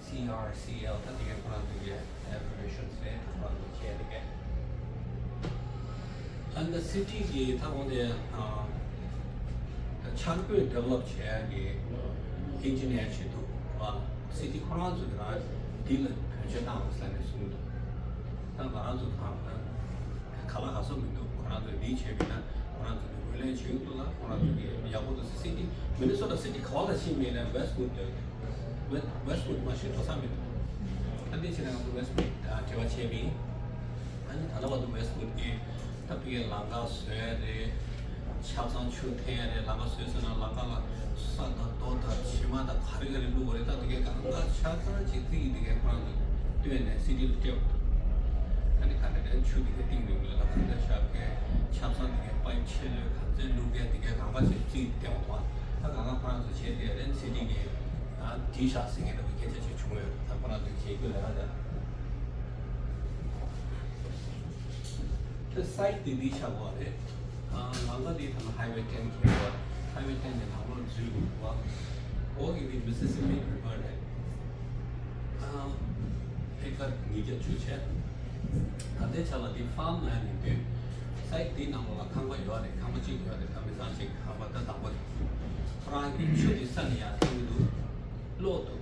སི་ཨར་སི་ཨེལ་ད་དེ་གའི་ཁོ་རང་ཚོ་གི་ཨེབ་རི་ཝི་ཨེ་ཤན་རེད། ད་ཁོ་རང་ཚོ་བྱས་དེ་གའི་ཨ་ནི་སི་ཊི་གི་ད་འོ་དེ་ཨ་ད་འཆར་འགོད་ཌི་ཝེ་ལོབ་བྱེད་ཡ་གི་ཨིན་ཇི་ནི་ཡར་བྱེད་འདུག་བ། སི་ཊི་ཁོ་རང་ཚོ་གི་རང་འདི་ལ་བེད་སྤྱོད་བཏང་རོགས་ཟེར་ནས་གསུངས་འདུག་ད་ང་རང་ཚོ་གང་ལ་ག་ལ་ག་སོ་མི་འདུག་ཁོ་རང་ཚོས་འདི་བྱས་པ་ཡིན་ན་ཁོ་རང་ཚོ་གི་ངོས་ལེན་བྱེད་ཀྱི་འདུག་ལ། ཁོ་རང་ཚོ་གི་ཡག་པོ་འདུག་སི་ཊི་མི་ནི་སོ་ཊ་སི་ཊི་ག་བ་ལ་ཕྱིན་མིན་ལ་ཝེ་སི་ཊི་ཝུཌ་ཝེ་སི་ཊི་ཝུཌ་མ་ཤེས་འགྲོ་ས་མི་འདུག་ད་འདི་བྱས་ན་ང་ཚོ་ཝེ་སི་ཊི་ཝུཌ་འབྲེལ་བ་བྱས་པ་ཡིན། ཨ་ནི་ད་ལྟ་བར་དུ་ཝེ་སི་ཊི་ཝུཌ་གི་ད་ཕ་གིའི་ལམ་ཁ་བཟོས་རེད། ཆབ་གསང་ཆུ་འཐེན་རེད། ལམ་ཁ་བཟོས་ཟེར་ན་ལམ་ཁ་ལ་ས་དང་རྡོ་དང་བྱེ་མ་དང་ག་རེ་ག་རེ་བླུགས་པ་རེད། ད་དེ་གའི་གང་ག་ཆ་ཚང་ཅིག་རྩིས་ཀྱི་དེ་གའི་ཁོ་རང་ཚོ་བཏོན་ནས་སི་ཊི་ལ་སྤྲད་པ་འདུག་ཨ་ནི་ག་འདྲ་འདྲ་ཆུ་དེ་གའི་གཏིང་ནས་ལ་གང་འདྲ་ཤར་གའི་ཆབ་གསང་དེ་གའི་པའིབ་ཆེ་ལོས་ག་ཚད་བླུགས་གའི་དེ་གའི་གང་ག་ཅིག་རྩིས་བཏོན་པ་དང་། ད་གང་ག་ཁོ་རང་ཚོ་བྱས་དེ་རེད། སི་ཊི་གི་ཨ་བྲིས་བཞག་ཟེར་མཁན་འདྲ་བོ་སྐད་ཆ་ཅིག་བྱུང་ཡོད། ད་ཁོ་རང་ཚོ་བྱེད་རྒྱུ་ལས་ཀ་དེ། དེ་སའིཊ་དེ་འདི་ཆགས་པ་རེད། ཨ་ལམ་ཁ་འདི་ཐ་ན་ཧའི་ཝེ་ཊེན་ཁེལ་བ། ཧའི་ཝེ་ཊེན་ནས་ནང་ལོགས་འཛུལ་དགོས་པ། འོག་གི་འདི་མི་སི་སི་པི་རི་ཝར་རེད། ཨ་ཨེ་ཀར་ཉིས་བརྒྱ་བཅུ་བྱས། ད་ལྟའི་ཆ་ལ་འདི་ཕཱམ་ལེན་ཌི་ཡིན་དུས་སའིཊ་འདིའི་ནང་ལོགས་ལ་ཁང་པ་ཡོད་རེད། ཁང་པ་གཅིག་ཡོད་རེད། ད་མི་ཚང་གཅིག་ཁང་པ་ད་དང་པོ་རེད། ཁོ་རང་གི་ཆུ་འདི་ས་ནས་ཡར་ཐོན་གྱི་འདུག་ལོག་འདུག་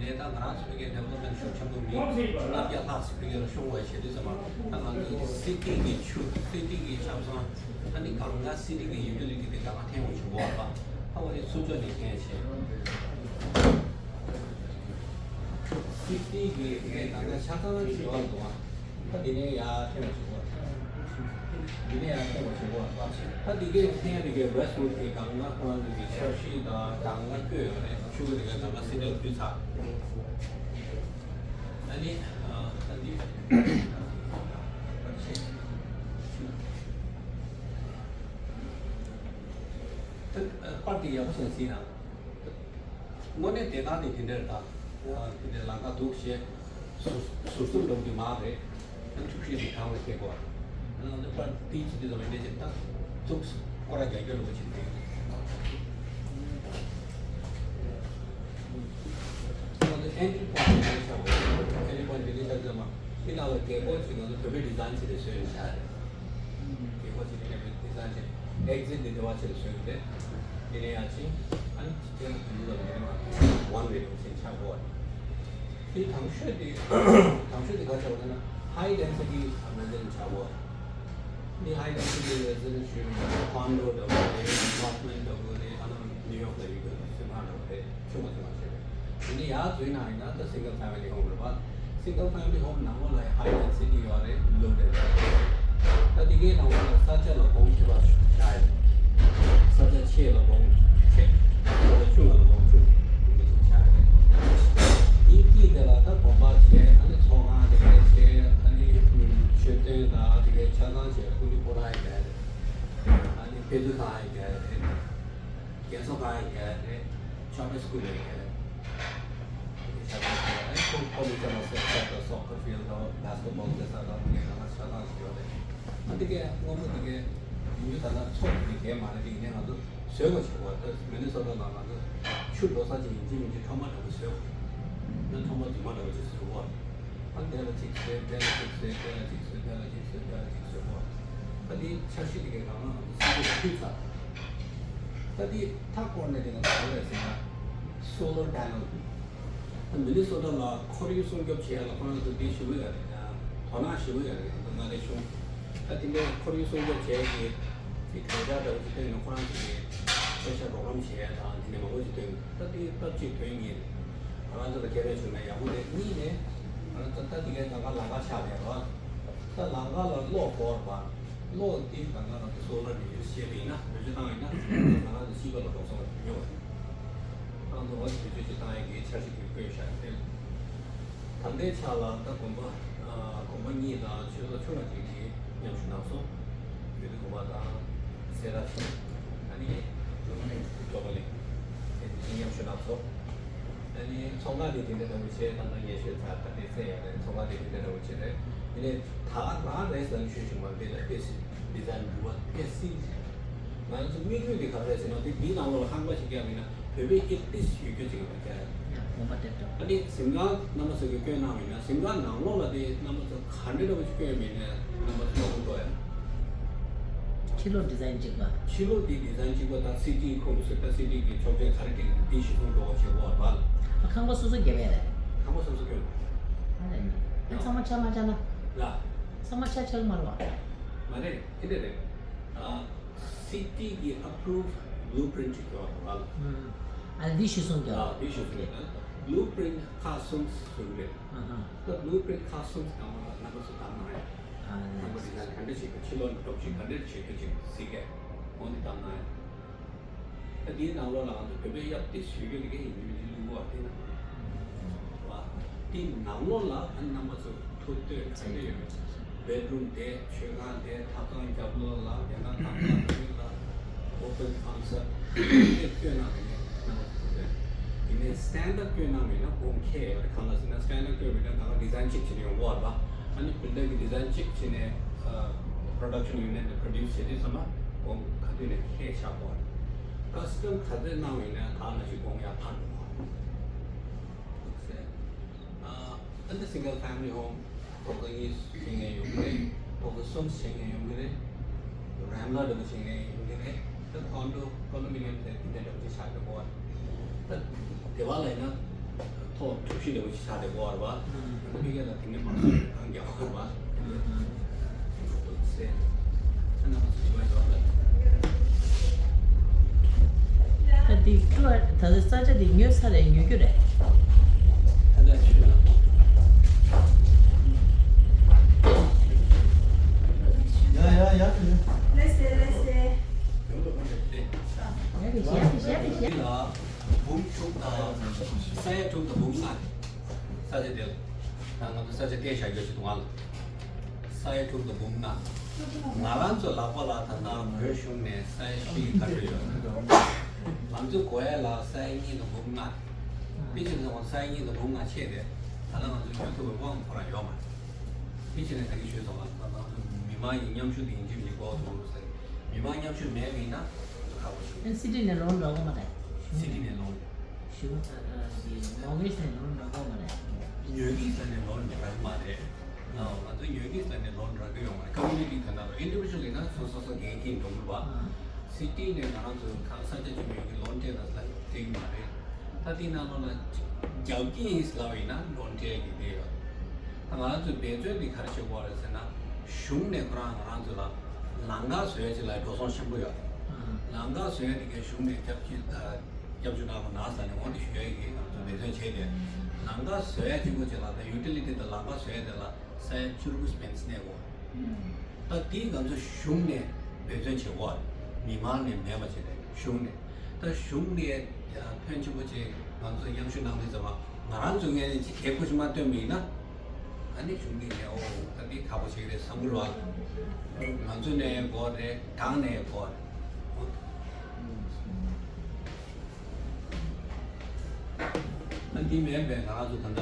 དེ་ནས་ད་ང་རང་ཚོ་ཕ་གིའི་ཌི་ཝེ་ལོབ་མེན་ཊི་ཤུགས་ཆེན་པོ་མི་ལྔ་བརྒྱ་ལྷག་ཙམ་ཕ་གི་ལ་ཤོང་བའི་ཞེས་དུས་ཙམ་པ། ད་ང་ཚོའི་སི་ཊི་གི་ཆུ། སི་ཊི་གི་ཆབ་གསང་། ད་ནི་གང་ག་སི་ཊི་གི་ཡུ་ཊི་ལི་ཊི་དེ་གང་ག་འཐེན་དགོས་བྱུང་བ་རེད་པ། ད་འོ་དེ་ཚུར་ཕྱོགས་ནས་འཐེན་བྱས། སི་ཊི་གི་དེ་གས་གང་ག་ཆ་ཚང་ཞིག་ཡོད་འདུག་ཨ། ད་འདི་ནས་ཡར་ཐོན་པ་བྱེད་དགོས། འདི་ནས་ཡར་ཐོན་པ་བྱེད་དགོས་པ། ད་འདི་གའི་འཐེན་འདི་གའི་ཝེ་སི་ཊི་ཝུཌ་གི་སྒང་ལ་ཁོ་རང་ཚོ་གི་འཆར་གཞི་དང་སྒང་ལ་བཀོད་ཡོད་རེད། ཆུ་བོ་འདི་གའི་སྒང་ལ་སི་ཊི་ལ་བུད་ཚར། ཨ་ནི་ཨ་ད་འདི་ད་པར་འདི་ཡག་པོ་ཞིག་གཟིགས་ན། དངོས་གནས་བདེ་ཐང་དེ་དེ་འདྲར་དང་། དེ་འདྲའི་ལམ་ཁ་འདུག་ཞེས་ཟུར་ཟུར་གསུམ་འགྲོ་རྒྱུ་མང་རེད། ཨ་ནི་ཆུ་ཤེལ་དེ་གང་ལ་ཁེལ་དགོས། ཨ་ནི་པར་ཏི་ཅི་དེ་ཚོ་མི་འདྲ་ཅིག་ད་ཚུགས་སྐོར་ར་རྒྱག་རྒྱུ་རེད་པ་ཅིག་རེད། ཨ་ནི་ཨེན་ཊི་པོའིན་ཊི་དེ་འདྲ་ཆགས་པ། ཨེན་ཊི་པོའིན་ཊི་དེ་འདྲ་ཆགས་ཚང་མ་དེ་ནང་ལ་རྒྱལ་སྒོ་ཅིག་ང་ཚོ་བོད་པའི་ཌི་ཛའིན་བྱས་ཏེ་བཟོས་ཡོད་ཤག་རེད། རྒྱལ་སྒོ་ཅིག་དེ་འདྲ་བོད་ཌི་ཛའིན་བྱས། ཨེག་ཛིཊ་འདི་འདི་བ་ཆེ་ལ་བཟོས་ཡོད་རེད། དེ་ནས་ཡར་ཕྱིན། ཨ་ དེ་ལ་དུས་ལ་མེད་པ་one way residence ཆགས་དགོས། དེ་དང་ཤོས་དེ་དང་ཤོས་དེ་ག་ཆགས་པ་ན་high density residence ཆགས་དགོས། འདི་high density residence ཞུས་པའི་condo འདྲ་བོ་རེད། apartment འདྲ་བོ་རེད། ཨ་ནི་ནིའུ་ཡོག་ལ་ཡོད་པའི་སུན་ཧ་འདྲ་བོ་རེད། ཆུང་བ་ཆུང་བ་བྱས་པས། དེ་ནས་ཡར་འཛུལ་ན་ཡིན་ན་ད་single family home རེད་པ། single family home ནང་ལོགས་ལ་high density ཡོད་རེད། low density ཡོད་རེད། ད་དེ་གའི་ནང་ལོགས་ལ་ས་ཆ་ལ་གོང་ཆེ་བ་བཞག་ཡོད། ས་ཆ་ཆེ་ལ་གོང་ཆེ། ས་ཆ་ཆུང་བ་ལ་གོང་ཆུང་། དེ་འདྲ་ཞིག་བཞག་ཡོད་རེད། དེའི་དཀྱིལ་དེ་ལ་ད་དགོན་པ་བྱས། ཨ་ནི་ཚོང་ཁང་དེ་གའི་བྱས། ཨ་ནི་མཆོད་རྟེན་དང་དེ་གའི་ཆ་ཚང་བྱས། ཀུན་གླེང་སྤོ་ལགས་ཡང་བརྒྱབ་རེད། ཨ་ནི་དཔེ་མཛོད་ཁང་ཡང་བརྒྱབ་རེད། རྒན་གསོ་ཁང་ཡང་བརྒྱབ་རེད། Charter School ཡང་བརྒྱབ་རེད། དེ་ཆ་ཚང་བྱས། ཨ་ནི་ཁོང་ཁོ་མི་ཚང་མ་སོ་སོ་soccer field དང་basketball རྩེད་ས་དང་དེ་གའི་ནང་ལ་ཆ་ཚང་ཞིག་ཡོད་རེད། ཨ་དེ་གའི་སྔོན་མ་དེ་གའི་ཡིན་རྒྱུ་ད་ལྟ་ཚོགས་དེ་གའི་མ་རེད། དེ་ཡིན་ནའི་ང་ཚོ་བཟོས་པ་བྱེད་དགོས། ད་མི་ནི་སོ་ཊ་ལ་ང་ཚོ་ཆུ་འགྲོ་ས་ཅིག་ཡིན་གཅིག་མིན་གཅིག་ཁྲོམ་པ་འདྲ་པོ་བཟོས་དགོས། ཡང་ཁྲོམ་པ་རྫུན་མ་འདྲ་པོ་ཅིག་བཟོས་དགོས། ཨ་དེ་ལ་གཅིག་བཟོས། དེ་ལ་གཅིག་བཟོས། དེ་ལ་གཅིག་བཟོས། དེ་ལ་གཅིག་བཟོས་དགོས། ད་དེ་འཆར་གཞི་དེ་གའི་རང་རང་ང་ཚོ་སྲིད་གཞུང་ལ་ཕུལ་ཚར། ད་དེ་མཐའ་བསྐོར་ནས་དེ་ང་ཚོ་ག་རེ་ཟེར་ན་solar panel། ད་མི་ནི་སོ་ཊ་ལ་ཁོར་ཡུག་སྲུང་སྐྱོབ་བྱེད་ཡ་ལ་ཁོ་རང་ཚོ་དེ་ཞེ་པོ་ཡོད་རེད། ཡང་དོ་སྣང་ཞེ་པོ་ཡོད་རེད། ང་ཚོ་མངའ་སྡེ་གཞུང་ད་དེ་འདྲའི་ཁོར་ཡུག་སྲུང་སྐྱོབ་བྱེད་ཡ་གི་དེ་གང་ལྕགས་འདྲ་པོ་ཅིག་བཏོན་ནས་ཁོ་རང་ཚོ་གི་དཔེ་ཆ་རོགས་རམ་བྱེད་ཡ་དང་དེ་འདྲ་མང་པོ་ཅིག་བཏོན། ད་དེ་སྟབས་གཅིག་དོན་གཉིས་རེད། ང་རང་ཚོ་ལ་ཁེ་ཕན་བྱུང་ན་ཡག་པོ་རེད། གཉིས་ནས་ང་རང་ཚོ་ད་དེ་གའི་ད་ག་ལམ་ཁ་ཆགས་བསྡད་རེད་པ། ད་ལམ་ཁ་ལ་གློག་དགོས་རེད་པ། གློག་དེ་ད་ག་ང་རང་ཚོ་solar ནས་use བྱས་པ་ཡིན་ན། བེད་སྤྱོད་བཏང་བ་ཡིན་ན་ང་རང་ཚོ་སྐྱིད་པ་ལ་འགྲོ་སོང་ཉོ་བ་རེད། ད་ང་ཚོ་འོ་བེད་སྤྱོད་ཅིག་བཏང་ཡ་གི་འཆར་གཞི་དེ་བཀོད་བཞག་ཡོད་རེད། ད་ལྟའི་ཆ་ལ་ད་དགོན་པ་ཨ་དགོན་པ་གཉིས་དང་ཆོས་ཚོགས་ཆུང་བ་གཅིག་གིས་མཉམ་ཞུགས་གནང་སོང་། ཡུལ་དུ་དགོན་པ་དང་སེ་ར་ཆུ། ཨ་ནི་ལོ་མ་ནི་ཀྲོ་པ་ལི། དེ་གཉིས་མཉམ་ཞུགས་གནང་སོང་། ཨ་ནི་ཚོང་ཁང་དེ་དེ་འདྲ་འདྲ་པོ་བྱས། ད་ལྟ་ངས་ཤོད་ཚར། ད་དེ་ཚད་ཡོད་རེད། ཚོང་ཁང་དེ་དེ་འདྲ་འདྲ་པོ་བྱས་རེད། དེ་ནས་ད་རང་རེས་ལ་ཤོད་བྱུང་བ་དེ་ལ་དཔེ་སྲིད་ཌི་ཛའིན་འགྱུར་བ་དཔེ་སྲིད། ང་ཚོ་དམིགས་ཡུལ་དེ་ག་རེ་རེད་ཟེར་ན། དེ་འདིའི་ནང་ལོགས་ལ་ཁང་པ་ཞིག་བརྒྱབ་ཡིན་ན་བོད་པའི་ཨེག་ཊིབ་ཡོད་རྒྱུ་ཅིག་ཡོད་པ་རེད། དགོན་པ་དེབ་ཐེར། ཨ་ནི་གཟིམ་ཁང་རྣམ་པ་ཚོ་གིས་བསྐྱོན་གནང་བ་ཡིན་ན། གཟིམ་ཁང་ནང་ལོགས་ལ་དེ་རྣམ་པ་ཚོ་ག་འདྲ་འདྲ་པོ་ཞིག་བསྐྱོན་མིན་ནས་རྣམ་པ་ཚོ་མང་པོ་འགྲོ་ཡ། ཕྱི་ལོགས་ཌི་ཛའིན་གཅིག་པ། ཕྱི་ལོགས་དེ་ཌི་ཛའིན་གཅིག་པ་དང་སི་ཊི་ཁོངས་སུ། ད་སི་ཊི་གི་ཆོག་མཆན་ག་རེ་སྤྲད་ཀྱི་འདུག་དེ་གཞིར་བཟུང་འགྲོ་བ་བྱེད་དགོས་པ་ལ། ཨ་ཁང་པ་སོ་སོ་བརྒྱབ་ཡ་རེད། ཁང་པ་སོ་སོ་བསྐྱོན། ཨ་རེད། ཨ་ཚང་མ་ཆ་མ་ཆ་ན། ལ། ཚང་མ་ཆ་ཆགས་མ་རེད་པ། མ་རེད། དེ་འདྲ་རེད། ཨ། སི་ཊི་གི་ཨེ་པུ་རུབ་བྷུ་ལུ་པི་རིན་ཊི་ཅིག་ཡོད་རེད་པ། ཨ་འདི་གཞིར་བཟུང་རྒྱག་ཨ་འདི་གཞིར་བཟུང་རྒྱག་བྷུ་ལུ་པི་རིན་ཊི་ཁག་གསུམ་བཟོ་གི་རེད། ཨ་ཧ། ད་བྷུ་ལུ་པི་རིན་ཊི་ཁག་གསུམ་དང་པོ་ལ་རྣམ་པ་ཚོ་བདམས་གནང་ཡ། ཨ་ནི་རྣམ་པ་འདི་ལ་ག་འདྲ་བྱེད་དགོས། ཕྱི་ལོགས་ནས་སྟོབས་ཤུགས་ག་འདྲ་བྱེད་དགོས་ཅིག་གཟིགས་ཀྱི། འོ་འདི་བདམས་གནང་ཡ། ད་འདིའི་ནང་ལོགས་ལ་ང་ཚོ་བོད་པའི་ཡབ་དེ་བཟོས་ཡོད་ཀྱི་ཡིན་མིན་ཅིག་བླུགས་པ་དེ་ན། བ། དེའི་ནང་ལོགས་ལ་ཨ་རྣམ་པ་ཚོ་ཐུགས་འདོད་ག་འདྲ་ཡོད་མེད། བེད་རུམ་དེ། མཆོད་ཁང་དེ། ཐབ་ཚང་རྒྱབ་ལོགས་ལ། དེ་ན་ཐབ་ཚང་དེ་ལ་ཨོ་པན་ཀོན་སེབ་དེ་བསྐྱོན་གནང་ཡོད་རྣམ་པ་ཚོ་ཐུགས་འདོད། ཡིན་ནའི་སི་ཊེན་ཌར་བསྐྱོན་གནང་མེད་ན་དགོངས་འགལ་ཡོད་རེད། གང་ལ་ཟེར་ན་སི་ཊེན་ཌར་བསྐྱོན་མེད་ན་ད་ག་ཌི་ཛའིན་གཅིག་བྱས་ནས་ཡོང་གི་ཡོད་རེད་པ། ཨ་ནི་བྷིལ་ཌར་གྱི་ཌི་ཛའིན་གཅིག་བྱས་ནས་ཨ་པྲོ་ཌག་ཤན་ཡུ་ནིཊ་ནས་པྲོ་ཌིའུ་སི་བྱེད་དུས་ཙམ་པ་དགོངས་ག་དུས་ནས་འགལ་ཆགས་ཀྱི་ཡོད་རེད། ཀ་སི་ཊམ་ག་ཚོད་གནང་བ་ཡིན་ན་ད་ནང་བཞིན་དགོངས་ཡག་ཕར་འགྲོ་གི་ཡོད་རེད། ཨ་ནི་སིང་གལ་ཕེ་མི་ལི་ཧོམ། ཐོག་ཁ་གཉིས་བྱེད་མཁན་ཡོང་གི་རེད། ཐོག་ཁ་གསུམ་བྱེད་མཁན་ཡོང་གི་རེད། རེམ་ལ་འདྲ་པོ་བྱེད་མཁན་ཡོང་གི་རེད། ད་ཁོན་ཌོ་ཁོན་ཌོ་མི་ནི་ཡམ་དེ་དེ་འདྲ་འདྲ་པོ་ཅིག་ཆགས་ཀྱི་ཡོད་རེད། ད་སྡེ་བ་ལ་ཡིན་ན་ཐོག་གྲུ་བཞི་འདྲ་པོ་ཅིག་ཆགས་ཀྱི་ཡོད་རེད་པ། ཨ་ནི་ཕ་གི་ལ་དེ་འདྲ་མང་པོ་གང་རྒྱག་གི་ཡོད་རེད་པ། ད་དེ་ཀྲུ་ཨ་ད་ལྟ་ས་ཆ་དེ་ཉོས་ཚར་རེད། ཉོ་རྒྱུ་རེད། ད་ལྟ་ཆུ་ལ། ཡ་ཡ་ཡ། ལེ་སེ་ལེ་སེ། ཡ་རེད་ཡ་རེད་ཡ་རེད། འདི་ལ་འབུམ་དྲུག་དང་ས་ཡ་དྲུག་དང་འབུམ་ལྔ། ས་ཆ་དེ་ལ་ད་ང་ཚོ་ས་ཆ་བལྟས་བཞག་རྒྱུ་ཞིག་འདུག་ང་ལ། ས་ཡ་དྲུག་དང་འབུམ་ལྔ། ང་རང་ཚོ་ལག་པ་ལ་ད་ལྟ་བོད་གཞུང་ནས་ས་ཡ་བཞི་ག་ཚོད་ཡོད། ང་ཚོ་དགོས་ཡ་ལ་ས་ཡ་གཉིས་དང་འབུམ་ལྔ། དེ་བྱས་ཙང་ས་ཡ་གཉིས་དང་འབུམ་ལྔ་ཆད་དེ་ད་ལྟ་ང་ཚོ་ཉོ་ཐུབ་པའི་དབང་ཁོ་རང་ཡོད་མ་རེད། དེ་བྱས་ནས་ད་གིན་ཞུས་སོང་ང་ད་ང་ཚོ་མི་མང་ཡིན་མཉམ་ཞུགས་དེ་ཡིན་གཅིག་མིན་གཅིག་དགོས་འདུག་ཟེར། མི་མང་མཉམ་ཞུགས་མེད་པ་ཡིན་ན་ང་ཚོ་ཁག་པོ་ཞིག་རེད། སི་ཊི་ནས་ལོན་འདྲ་པོ་མ་རེད། སི་ཊི་ནས་ལོན་རེད། ཞུ་མོ་གིས་ནས་ལོན་འདྲ་པོ་མ་རེད། ཉོས་ཀྱིས་ནས་ལོན་འདྲ་པོ་མ་རེད། ང་ཚོ་ཉོས་ཀྱིས་ནས་ལོན་འདྲ་པོ་ཡོང་མ་རེད། ཀོ་མུ་ནི་ཊི་དེ་ན་ལོ་ཨིན་ཌི་བི་ཇུ་ཨལ་ཡིན་ན་སོ་སོ་སོ་འགན་འཁྱེར་འགྲོ་དགོས་པ། སི་ཊི་ནས་ང་རང་ཚོ་ཁང་ས་ཆ་ཆེན་པོ་ཡོད་ཀྱི་ལོན་སྤྲད་ན་ས། ཐེག་མ་རེད། ད་དེའི་ནང་ལོགས་ལ་རྒྱབ་ཀྱི་ཡིན་ལབ་ཡིན་ན་ལོན་ཊེ་གི་དེ་ཡོད། ད་ང་རང་ཚོས་འབད་བརྩོན་འདི་ག་རེ་བྱེད་དགོས་རེད་ཟེར་ན། གཞུང་ནས་ཁོ་རང་ང་རང་ཚོ་ལ་ལམ་ཁ་བཟོ་ཡ་ཅིག་ལ་འགྲོ་སོང་ཆེན་པོ་ཡོད། ལམ་ཁ་བཟོ་ཡ་དེ་གའི་གཞུང་ནས་སྐྱབས་བཅོལ་སྐྱབས་བཅོལ་གནང་རོགས་གནང་ཟེར་ནས་འོ་དེ་ཞུ་ཡ་ཡིན། ང་ཚོ་འབད་བརྩོན་བྱས་ཏེ་ལམ་ཁ་བཟོ་ཡ་གཅིག་པོ་ཅིག་ལ་ད་ཡུ་ཊི་ལི་ཊི་དང་ལམ་ཁ་བཟོ་ཡ་དེ་ལ་ས་ཡ་བཅུ་དགུ་སྤེན་གནས་དགོས། ད་དེ་ང་ཚོ་གཞུང་ནས་འབད་བརྩོན་བྱེད་དགོས། མི་མང་ནས་མེད་པ་བྱས་ནས་གཞུང་ནས། ད་གཞུང་ནས་ཕོན་ཆེན་པོ་ཅིག་ང་ཚོ་མཉམ་ཞུགས་གནང་དུས་ཙམ་པ་ང་རང་ཚོ་ངས་ནས་ཅིག་གལ་ཁུ་ཞིག་མ་བཏོན་པ་ཡིན་ན། ཨ་ནི་གཞུང་གིས་ནས་ཨོ་ད་འདི་ཁག་པོ་ཆེ་གི་རེད་བསམ་གི་རེད་བ། ང་ཚོ་ནས་དགོས་རེད། གང་ནས་དགོས་རེད། ཨ་འདི་མེད་པས་ང་རང་ཚོ་ད་ལྟ་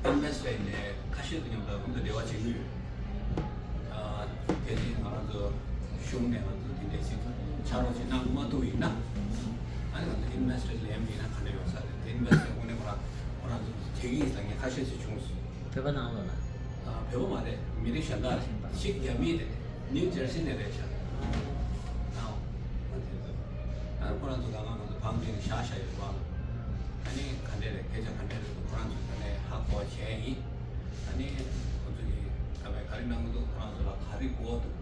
ཨིན་བེ་སི་ཊར་ནས་ཁ་ཤས་ཀྱི་མཉམ་དུ་ཁོང་ཚོ་འབྲེལ་བ་བྱེད་ཀྱི་ཡོད། ཨ་གལ་སྲིད་ང་རང་ཚོ་གཞུང་ནས་ང་ཚོ་འདི་འདྲས་ཞིག་ཕྱག་རོགས་ཅིག་གནང་མ་ཐུབ་ཡིན་ན། ཨ་ནི་ང་ཚོ་ཨིན་བེ་སི་ཊར་ལེན་པ་ཡིན་ན་ག་འདྲ་ཡོང་ས་རེད། དེ་ཨིན་བེ་སི་ཊར་ཁོང་ནས་ཁོ་རང་ཁོ་རང་ཚོ་བྱེད་ཀྱི་ཡིན་ཟེར་མཁན་ཁ་ཤས་ཤིག་བྱུང་སོང་། བོད་པ་ནང་ལོགས་ལ། ཨ་བོད་པ་མ་རེད། མི་རིགས་གཞན་དག་རེད། ཅིག་རྒྱ་མི་རེད། ནིའུ་ཇར་སི་ནས་རེད་ཤག་ཨ་མ་དེ་ཨ་ཁོ་རང་ཚོ་གང་ག་ང་ཚོ་བང་དེ་ནས་བཞག་བཞག་ཡོད་པ། ཨ་ནི་ག་འདྲས་རེད། སྐད་ཆ་ག་འདྲས་རེད་འདུག་ཁོ་རང་ཚོ་ད་ནས་ཧ་གོ་བྱས་ཡིན། ཨ་ནི་ཁོ་ཚོ་གིས་ད་བས་ག་རེ་གནང་གི་འདུག་ཁོ་རང་ཚོ་ལ་ག་རེ་དགོས་འདུག་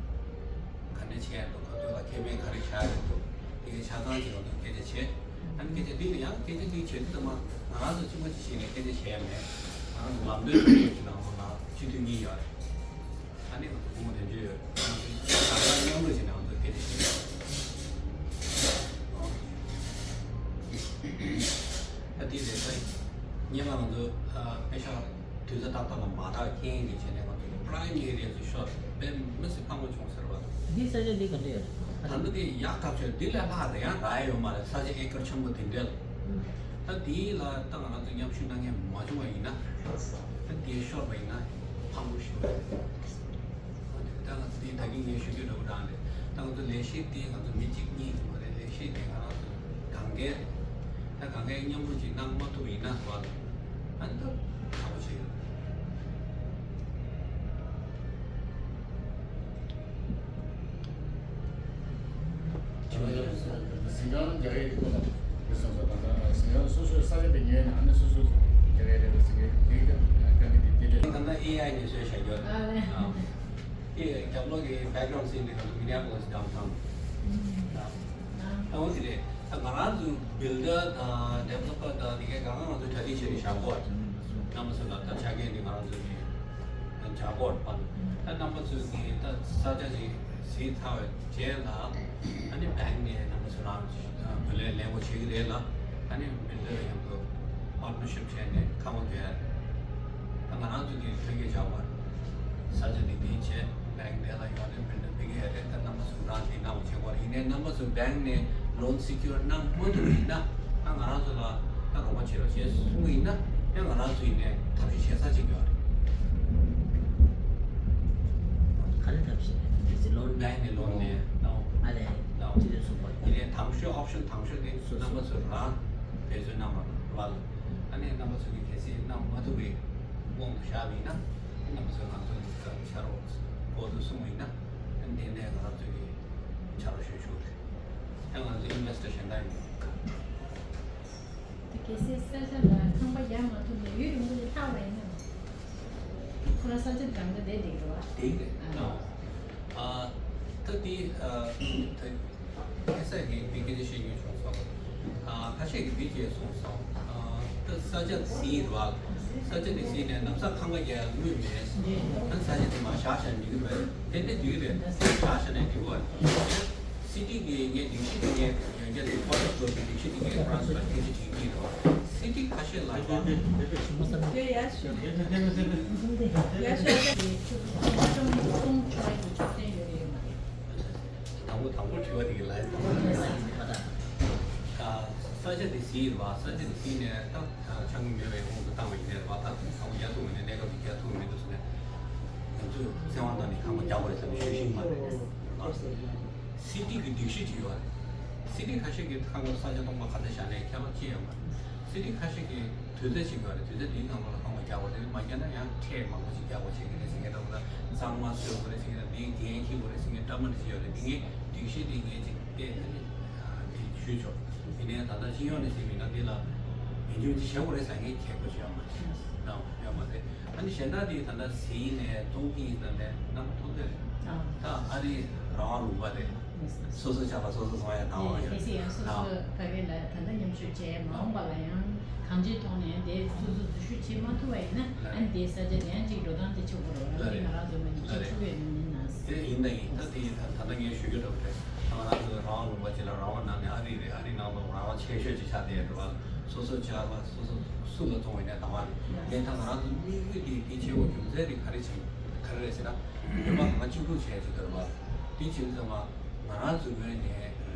ག་འདྲས་བྱས་འདུག་ཁོ་ཚོ་ལ་ཁེ་ཕན་ག་རེ་བཞག་ཡོད་འདུག་དེ་གའི་ཆ་ཚང་ཅིག་ང་ཚོ་སྐད་ཆ་བྱས། ཨ་ནི་སྐད་ཆ་འདི་ལ་ཡང་སྐད་ཆ་འདི་བྱེད་དུས་ཙམ་པ་ང་རང་ཚོ་གཅིག་པ་གཅིག་བྱས་ནས་སྐད་ཆ་བྱས་ཡ་མེད། ང་རང་ཚོ་ལམ་སྟོན་ཞུ་རྒྱུ་ཞིག་ནང་ལོགས་ལ་སྤྱི་འཐུས་གཉིས་ཡོད་རེད། ཨ་ནི་ང་ཚོ་སྐུ་ངོ་དོན་གཅོད་ཡོད། ང་ཚོ་ད་ལྟ་མཉམ་རུབ་བྱས་ནས་ང་ཚོ་སྐད་ཆ་བཤད་ཡོད། ཨ་དེ་རེད། ད་སྔོན་མ་ང་ཚོ་ཨ་པེ་ཤག་དུས་ཚོད་ཏག་ཏག་ལ་མ་རག་རྐྱེན་གྱིས་བྱས་ནས་ང་ཚོ་པ་རའི་མི་ཨེ་རི་ཡ་ཚོ་ཤོར་དཔེ་མི་སྲིད་ཕངས་པོ་བྱུང་ཟེར་བ། འདི་ས་ཆ་འདི་ག་འདྲ་ཡོད་རེད། ད་ལྟ་འདི་ཡག་ཐག་ཆོད། འདི་ལས་ལྷག་རེ་ཡང་རག་ཡ་ཡོད་མ་རེད། ས་ཆ་ཨེ་ཀར་ཆེན་པོ་འདི་འདྲ་ལ། ད་འདི་ལ་ད་ང་རང་ཚོ་མཉམ་ཞུགས་གནང་མཁན་མ་བྱུང་བ་ཡིན་ན། ད་འདི་ཤོར་བ་ཡིན་ན་ཕངས་པོ་ཞིག་རེད། ད་ང་ཚོ་འདི་ད་གིན་ངས་ཞུ་རྒྱུ་འདྲ་པོ་རང་རེད། ད་ང་ཚོ་ལས་གཞི་འདི་ང་ཚོ་མི་གཅིག་གཉིས་ཀྱི་མ་རེད། ལས་གཞི་འདི་ང་རང་ཚོ་གང་གས་ད་གང་གས་མཉམ་རུབ་ཅིག་གནང་མ་ཐུབ་པ་ཡིན་ན་བ། ཨ་ནི་ད་ཁག་པོ་ཆེ་ཡོད། ཟིང་སྒང་རྒྱག་ཡས་དེ་ཁོ་ན་དེ་སོང་ཙང་ད་ལྟ་ཟིང་སྒང་སོ་སོའི་ས་ཆ་དེ་ཉོས་ནས་ཨ་ནི་སོ་སོ་རྒྱག་ཡས་རེད་པས་ཟེར་གི་དེ་ག་ག་གི་དེ་དེ་རེད། ད་ལྟ་ཨེ་ཨའི་ནས་བཟོས་བཞག་རྒྱུ་རེད། ཨ་ནི་ཨ་དེ་རྒྱབ་ལོགས་ཀྱི་བེག་གྷ་རའུན་སིན་དེ་ག་མི་ནི་ཡ་པོ་ལི་སི་ཌའུན་ཊའུན་ད་འོ་དེ་རེད། ད་ང་རང་ཚོ་བིལ་ཌར་དང་ཌི་ཝེ་ལོ་པར་དང་དེ་གའི་གང་ག་ང་ཚོ་གྲ་སྒྲིག་བྱས་ནས་བཞག་གོ། རྣམ་པ་ཚོ་ལ་ད་ཆ་རྐྱེན་འདི་ང་རང་ཚོ་གི་བྱ་སྒོར་པ། ད་རྣམ་པ་ཚོས་ཀྱི་ད་ས་ཆ་ཅིག་གཟིགས་ཚར་བའི་རྗེས་ལ་ཨ་ནི་བེང་ནས་རྣམ་པ་ཚོ་རང་བུ་ལོན་ལེན་དགོས་བྱེད་ཀྱི་རེད་ལ། ཨ་ནི་བིལ་ཌར་མཉམ་དུ་པར་ཊི་ནར་ཤིབ་བྱས་ནས་ཁང་པ་བརྒྱབ་ཡ་རེད། ད་ང་རང་ཚོ་གི་ཐོན་སྐྱེད་བྱ་བ་ས་ཆ་འདི་འདི་བྱས་བེང་དེ་ལ་ཡོང་ནས་བིལ་ཌར་ཕུད་ཀྱི་ཡ་རེད། ད་རྣམ་པ་ཚོ་རང་དེ་གནང་བ་བྱེད་དགོས་རེད། ཡིན་ནའི་རྣམ་པ་ཚོ་བེང་ནས་ལོན་སི་ཀིའུར་གནང་མ་ཐུབ་ཡིན་ན། ད་ང་རང་ཚོ་ལ་ད་རོགས་པ་བྱེད་རོགས་བྱེད་གསུང་གི་ཡིན་ན། ཡང་ང་རང་ཚོ་ཡིན་ནའི་ཐབས་ཤེས་བྱེད་ས་ཅིག་ཡོད་རེད། ག་རེ་ཐབས་ཤེས་རེད། ལོན་བེང་ནས་ལོན་ནས་ལོན་ཨ་ལས་ལོན་ཅི་རེད་གསུངས་པ་ཡིན་ནའི་དང་ཤོས་ཨོབ་ཤན་དང་ཤོས་དེ་རྣམ་པ་ཚོ་རང་འབད་བརྩོན་གནང་བ་ལ། ཨ་ནི་རྣམ་པ་ཚོ་གིས་གལ་སྲིད་གནང་མ་ཐུབ་པའི་དབང་དུ་བཞག་པ་ཡིན་ན། རྣམ་པ་ཚོས་ང་ཚོ་ལ་ཕྱག་རོགས་དགོས་འདུག་གསུངས་པ་ཡིན་ན། ཨ་ནི་དེ་ནས་ང་རང་ཚོ་གིས་ཕྱག་རོགས་ཞུ་ཆོག་གི་རེད། ཡང་ང་ཚོ་ཨིན་བེ་སི་ཊར་གཞན་དག་ཡིན། དེ་གལ་སྲིད་ས་ཆ་ལ་ཁང་པ་རྒྱག་མ་ཐུབ་ནས་ཡུན་རིང་པོ་ནས་ལྷག་པ་ཡིན་ན། ཁོ་རང་ས་ཆ་འདྲ་འདྲ་བསྡད་འགྲིག་རེད་བ། དེ་རེད། ཨ། ཨ། ད་དེ་ཨ། ད་ཁ་སང་ངས་དེ་སྐད་ཆ་བཤད་རྒྱུ་བྱུང་སོང་། ཨ། ཁ་ཤས་ཀྱིས་འདི་བྱས་གསུངས་སོང་། ཨ། ད་ས་ཆ་ཟིན་རེད་བ། ས་ཆ་དེ་ཟིན་ནས་ལམ་སང་ཁང་པ་རྒྱག་ཡ་དངུལ་མེད། ད་ས་ཆ་དེ་མར་བཞག་བཞག་འགྲིག་གི་རེད། དེ་འདྲ་འགྲིག་གི་རེད། བཞག་བཞག་ནས་འགྲིག་གི་རེད། སི་ཊི་གི་ངས་སྒྲིག་གཞི་དེ་ངས་ཡོན་ཆབ་དེ་ཕོ་ཊོ་ཀོ་པི་སྒྲིག་གཞི་དེ་ངས་ཁོ་རང་ཚོ་ལ་སྐད་ཆ་དྲིས་ཀྱི་འདུག་སི་ཊི་ཁ་ཤས་ལ་ཡ། དེ་ཡ་ཤོད། ཡ་ཤོད། དང་པོ་དང་པོ་དྲི་བ་དེ་གི་ལན། ཨ། ས་ཆ་དེ་ཟིན་རེད་བ། ས་ཆ་དེ་ཟིན་ནས་ད་ཆག་གི་མེད་པའི་དབང་དུ་བཏང་བ་ཡིན་ནའི་རེད་བ། ད་ཁང་པ་རྒྱག་ཐུབ་མེད་ནའི་གནས་སྐབས་དེ་རྒྱག་ཐུབ་མི་འདུག་ཟེར་ནས། ང་ཚོས་བཙན་དབང་བཏང་ནས་ཁང་པ་རྒྱག་དགོས་རེད་ཟེར་ནས་ཤོད་ཤིང་མ་རེད། སི་ཊི་གི་སྒྲིག་གཞི་ཅིག་ཡོད་རེད། སི་ཊི་ཁ་ཤས་ཀྱིས་ཁང་པ་ས་ཆ་སྟོང་པ་ག་ཚོད་བཞག་ནའི་ཁྱད་པར་ཅི་ཡང་མ་རེད། སི་ཊི་ཁ་ཤས་ཀྱིས་དུས་ཚོད་ཅིག་ཡོད་རེད། དུས་ཚོད་འདིའི་ནང་ལོགས་ལ་ཁང་པ་རྒྱག་དགོས་རེད། མ་རྒྱག་ན་ཡང་ཁྲལ་མང་པོ་ཅིག་རྒྱག་དགོས་བྱེད་ཀྱི་རེད་ཟེར་མཁན་འདྲ་པོ་དང་། གཙང་མ་བཟོ་དགོས་རེད་ཟེར་མཁན་དང་། འདིའི་འགན་འཁྱེར་དགོས་རེད་ཟེར་མཁན་འདྲ་མི་འདྲ་ཅིག་ཡོད་རེད། འདི་ངས་སྒྲིག་གཞི་འདི་ངས་ཅིག་བལྟས་ནས་ཨ་འདི་ཞུས་ཆོག་ཡིན་ནའི་ད་ལྟ་སྤྱི་ཡོངས་ནས་ཟེར་བ་ཡིན་ན་འདི་ལ་ཉིན་རྒྱུན་ཅིག་བྱེད་དགོས་རེད་ཟེར་མཁན་ཁྱད་པར་ཅིག་ཡོད་མ་རེད། ཡོད་མ་རེད། ཨ་ནི་གཞན་དག་དེ་ད་ལྟ་ཟིན་ནས་བཙོང་གི་ཡིན་ཟེར་ནས་རྣམ་པ་མཐོང་གི་རེད། ད་ཨ་རི་རང་དབང་ལུང་པ་རེད། སོ་སོ་ཆགས་པ་སོ་སོ་སོང་ཡ་དང་བ་རེད། གལ་སྲིད་ཡང་སོ་སོ་ཕ་གི་ལ་ད་ལྟ་མཉམ་ཞུགས་བྱས་མ་འོངས་པ་ལ་ཡང་གང་ཅིའི་ཐོག་ནས་དེ་སོ་སོ་འཛུལ་ཞུགས་བྱེད་མ་ཐུབ་པ་ཡིན་ན་ཨ་ནི་དེའི་ས་ཆ་དེ་ཡང་ཅིག་འགྲོ་སྟངས་དེ་ཆགས་དགོས་རེད་བ། དེ་ང་རང་ཚོ་མ་ཉིན་ཅིག་ཆུ་བས་མི་ཉིན་ན། དེ་ཡིན་ད་ཡིན། ད་དེ་ཡིན། ད་ད་ལྟ་ངས་ཞུ་རྒྱུ་འདྲ་པོ་རེད། ད་ང་རང་ཚོ་རང་དབང་ལུང་པ་ཅིག་ལ་རང་དབང་གནང་ནས་ཨ་རི་རེད། ཨ་རི་ནང་ལ་རང་དབང་ཆེ་ཤོས་ཅིག་ཆགས་བསྡད་ཡོད་རེད་བ། སོ་སོ་ཆགས་པ་སོ་སོ་སུ་ལ་བཙོང་བ་ཡིན་ན་དང་བ་རེད། ངས་ད་ང་རང་ཚོ་དམིགས་ཡུལ་དེ་དེ་བྱེད་དགོས་རྒྱུ་མཚན་དེ་ག་རེ་བྱེད་ག་རེ་རེད་ཟེར་ན། མི་མང་གང་གཅིག་གྲུབ་བྱས་ཅིག་འདུག་བ། དེ་བྱེད་དུས་ཙམ་པ་ང་རང་ཚོའི་ངོས་ནས་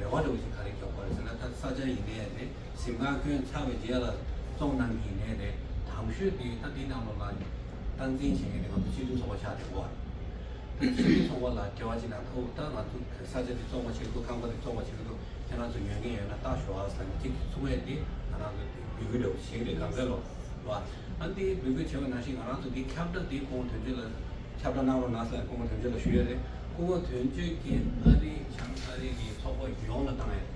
རེ་བ་འདྲ་པོ་ཅིག་ག་རེ་རྒྱག་དགོས་རེད་ཟེར་ན། ད་ས་ཆ་ཡིན་ནའི་རེད། གཟིམ་ཁང་བསྐྱོན་ཚར་བའི་རྗེས་ལ་བཙོང་གནང་གི་ཡིན་ནའི་རེད། དང་ཤོས་དེ་ད་དེ་ནང་ལོགས་ལ་སྟངས་འཛིན་བྱེད་མཁན་དེ་ང་ཚོ་སྤྱི་མཐུན་ཚོགས་པ་ཆགས་བསྡད་ཡོད་རེད། སྤྱི་མཐུན་ཚོགས་པ་ལ་འབྲེལ་བ་བྱེད་ན་ཐུབ། ད་ང་ཚོ་ས་ཆ་དེ་བཙོང་བ་བྱེད་དགོས། ཁང་པ་དེ་བཙོང་བ་བྱེད་དགོས། ཁྱེད་རང་ཚོ་ཉོ་མཁན་ཡོད་ན་ལྟ་ཤོག་ཨ་ཟེར་ནས་གཅིག་གིས་གསུང་ཡས་དེ་ང་རང་ཚོ་དེ་འབོད་སྐུལ་འདྲ་པོ་བྱེད་ཀྱི་རེད། གང་ག་ལོ་བ། ཨ་འདི་འབོད་སྐུལ་བྱས་པ་ནང་བཞིན་ང་རང་ཚོ་འདི་ཁྱབ་བསྒྲགས་འདི་སྐུ་ངོ་དོན་གཅོད་ལ་ཁྱབ་བསྒྲགས་གནང་རོགས་གནང་ཟེར་ནས་སྐུ་ངོ་དོན་གཅོད་ལ་ཞུས་ཡོད་རེད། སྐུ་ངོ་དོན་གཅོད་ཀྱིས་ཨ་རི་བྱང་ཨ་རི་གི་ཚོགས་པ་ཡོངས་ལ་བཏང་ཡོད་རེད་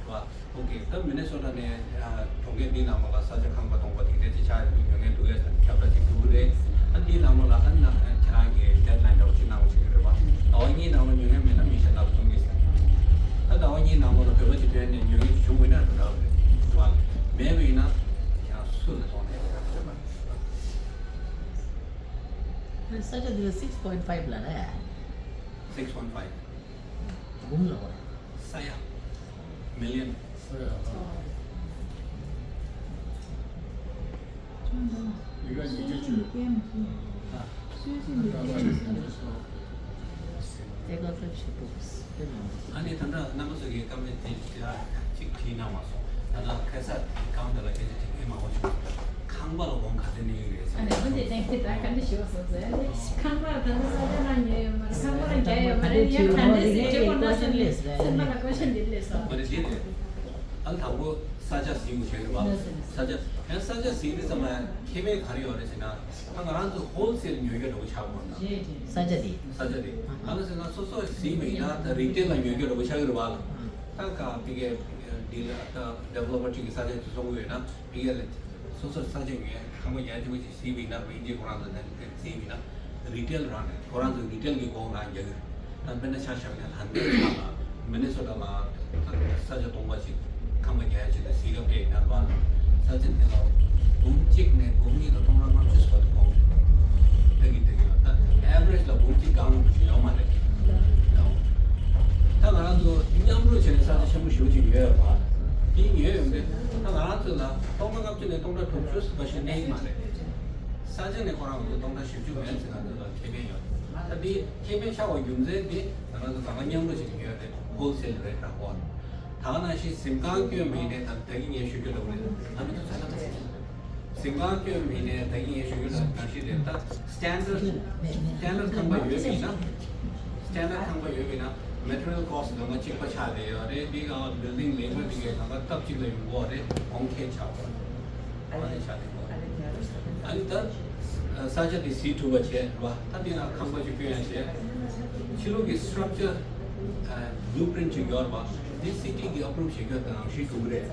བ། ཨོ་ཀེ། ད་མི་ནི་སོ་ཊ་ནས་ཨ་གྲོང་ཁྱེར་འདི་ནང་ལོགས་ལ་ས་ཆ་ཁང་པ་སྟོང་པ་དེ་འདྲ་ཅིག་ཆགས་ཡོད་འདུག་ཉོ་མཁན་འདུག་ཡོད་ཟེར་ནས་ཁྱབ་བསྒྲགས་ཅིག་འདུག་གི་རེད། ཨ་འདིའི་ནང་ལོགས་ལ་ཨ་ནི་ཁྱེད་རང་གི་ཌེཌ་ལའིན་འདྲ་པོ་ཅིག་གནང་བ་བྱེད་ཀྱི་རེད་བ། ཟླ་བ་གཉིས་ནང་ལ་ཉོ་མཁན་མེད་ན་མི་གཞན་དག་བཙོང་གི་ཟེར། ད་ཟླ་བ་གཉིས་ནང་ལོགས་ལ་བོད་པ་ཅིག་ཐོན་ནས་ཉོ་མཁན་ཅིག་བྱུང་བ་ཡིན་ན་འདྲ་པོ་རེད་བ། མེད་པ་ཡིན་ན་ཁྱེད་རང་སུ་ལ་བཙོང་ནས་ཡོད་པ་རེད་བ། ས་ཆ་འདི་ལ་six point five ལབ་རེད། Six point five འབུམ་ལབ་པ་རེད། ས་ཡ། Million། ས་ཡ། ཡི་གེ་ཉིས་བརྒྱ་བཅུ། ཨ་ནི་ད་ལྟ་རྣམ་པ་ཚོ་གིས་བཀའ་མོལ་དེ་ཅིག་དྲིས་གནང་བ་སོང་། ད་ལྟ་ཁ་སང་གང་དེ་ལ་སྐད་ཆ་དྲི་མཁན་མང་པོ་བྱུང་། ཁང་པ་ལ་གོང་ག་ཚད་གནས་ཀྱི་རེད་ཟེར། ཨ་ནི་འོན་ཏེ་ཏན་ཏན་ད་ག་འདྲ་ཞུ་བ་སོང་ཟེར་ནས་ཁང་པ་ད་ནི་ས་ཆ་ནང་ཉོས་ཡོད་མ་རེད། ཁང་པ་ལ་རྒྱ་ཡོད་མ་རེད། ཡང་ག་འདྲ་ཟེར་གྱི་ཁོ་ན་སེམས་ལ་སེམས་པ་ལ་ཀོ་ཤན་འདི་སླེབས་སོང་། མ་རེད་དེ་རེད། ཨ་ནི་དང་པོ་ས་ཆ་ཟིན་དགོས་ཤེས་རེད་བ། ས་ཆ་ཡང་ས་ཆ་ཟིན་དུས་ཙམ་ལ་ཁེ་ཕན་ག་རེ་ཡོད་རེད་ཟེར་ན། ད་ང་རང་ཚོ་ཧོལ་སེལ་ཉོ་རྒྱུ་འདྲ་པོ་ཆགས་དགོས་ན། ས་ཆ་དེ། ས་ཆ་དེ། གང་ལ་ཟེར་ན་སོ་སོ་ཟིན་པ་ཡིན་ན་ད་རི་ཊེལ་ལ་ཉོ་རྒྱུ་འདྲ་པོ་ཆགས་ཀྱི་རེད་བ་ལ། ད་ག་ཕ་གིའི་ཌི་ལར་ད་ཌི་ཝེ་ལོ་པར་ཅིག་གིས་ས་ཆ་དེ་བཙོང་གི་ཡོད་ན་ཕ་གི་ལ་སོ་སོ་ས་ཆ་ཉོས་ཁང་པ་ཉར་ཆེན་པོ་ཅིག་ཟིན་པ་ཡིན་ན་དབྱིན་ཇི་ཁོ་རང་ཚོ་ནས་ཕེབས་ཟིན་པ་ཡིན་ན་རི་ཊེལ་རང་ནས་ཁོ་རང་ཚོ་རི་ཊེལ་གྱི་སྒོ་ང་རྒྱག་གི་རེད། ད་དཔེར་ན་ཆ་བཞག་ན་ད་ལྟའི་ཆ་ལ་མི་ནི་སོ་ཊ་ལ་ས་ཆ་སྟོང་པ་ཞིག་ཁང་པ་རྒྱག་ཡ་ཆེད་དུ་གཟིགས་སྐབས་དེ་ཡིན་ན་རེད་བ། ས་ཆ་དེ་ལ་འབུམ་གཅིག་ནས་འབུམ་གཉིས་ལ་སྟོང་ཕྲག་ལྔ་བཅུ་ཙམ་བར་དུ་གོང་ལྟ་གི་ལྟ་གི་ལ། ད་ཨེ་ཝ་རེཇ་ལ་འབུམ་གཅིག་སྒང་ལ་མ་ཞིག་ཡོད་མ་རེད། ད་ང་རང་ཚོ་མཉམ་རུབ་བྱས་ནས་ས་ཆ་ཆེན་པོ་ཞེ་པོ་ཅིག་ཡོད་རེད་བ། དེ་ཡོད་ཡོད་པས་ད་ང་རང་ཚོ་ལ་སྟོང་ཕྲག་ལྔ་བཅུ་ནས་སྟོང་ཕྲག་དྲུག་ཅུ་བར་ཞིག་གནས་ཀྱི་མ་རེད། ས་ཆ་ནས་ཁོ་རང་ཚོ་སྟོང་ཕྲག་བཞི་བཅུ་མེད་ཚེ་ང་ཚོ་ལ་ཁེ་ཕན་ཡོད། ད་དེ་ཁེ་ཕན་ཆགས་པའི་རྒྱུ་མཚན་དེ་ང་རང་ཚོ་གང་ག་མཉམ་རུབ་བྱེད་ཀྱི་ཡོད་རེད། ཧོལ་སེལ་རེད་ད་ཧོལ། ད་ག་ནང་བཞིན་གཟིམ་ཁང་བསྐྱོན་མིན་ནས་ད་ད་གིན་ངས་ཞུ་རྒྱུ་འདྲ་པོ་རེད། ད་མི་ཚོ་ཚ་ལ་ཚ་ཚ། གཟིམ་ཁང་བསྐྱོན་མིན་ནས་ད་གིན་ངས་ཞུ་རྒྱུ་འདྲ་པོ་ནང་བཞིན་རེད། ད་སི་ཊན་ཌར་སི་ཊན་ཌར་ཁང་པ་ཡོད་པ་ཡིན་ན། སི་ཊན་ཌར་ཁང་པ་ཡོད་པ་ཡིན་ན་མེ་ཊི་རི་ཡལ་ཀོ་སི་ཊི་སྒང་ག་གཅིག་པ་ཆགས་བསྡད་ཡོད་རེད། འདི་སྒང་ག་བིལ་ཌིང་ལེ་བར་འདི་གའི་སྒང་ག་སྟབས་གཅིག་ལ་ཡོང་གི་ཡོད་རེད། གོང་ཁེ་ཆགས་པ་ཨ་ནི་ཆགས་བསྡད་ཡོད་རེད། ཨ་ནི་ད་ས་ཆ་དེ་ཟིན་ཐུབ་པ་བྱས་རེད་བ། ད་འདི་ན་ཁང་པ་ཅིག་བསྐྱོན་ཡ་བྱས། ཕྱི་ལོགས་ཀྱི་སི་ཊྲག་ཅར་བྷུ་ལུ་པི་རིན་ཊི་ཅིག་ཡོད་རེད་བ། འདི་སི་ཊི་གིས་ཨེ་པུ་རུབ་བྱེད་རྒྱུ་དང་ཞིག་འདུག་གི་རེད།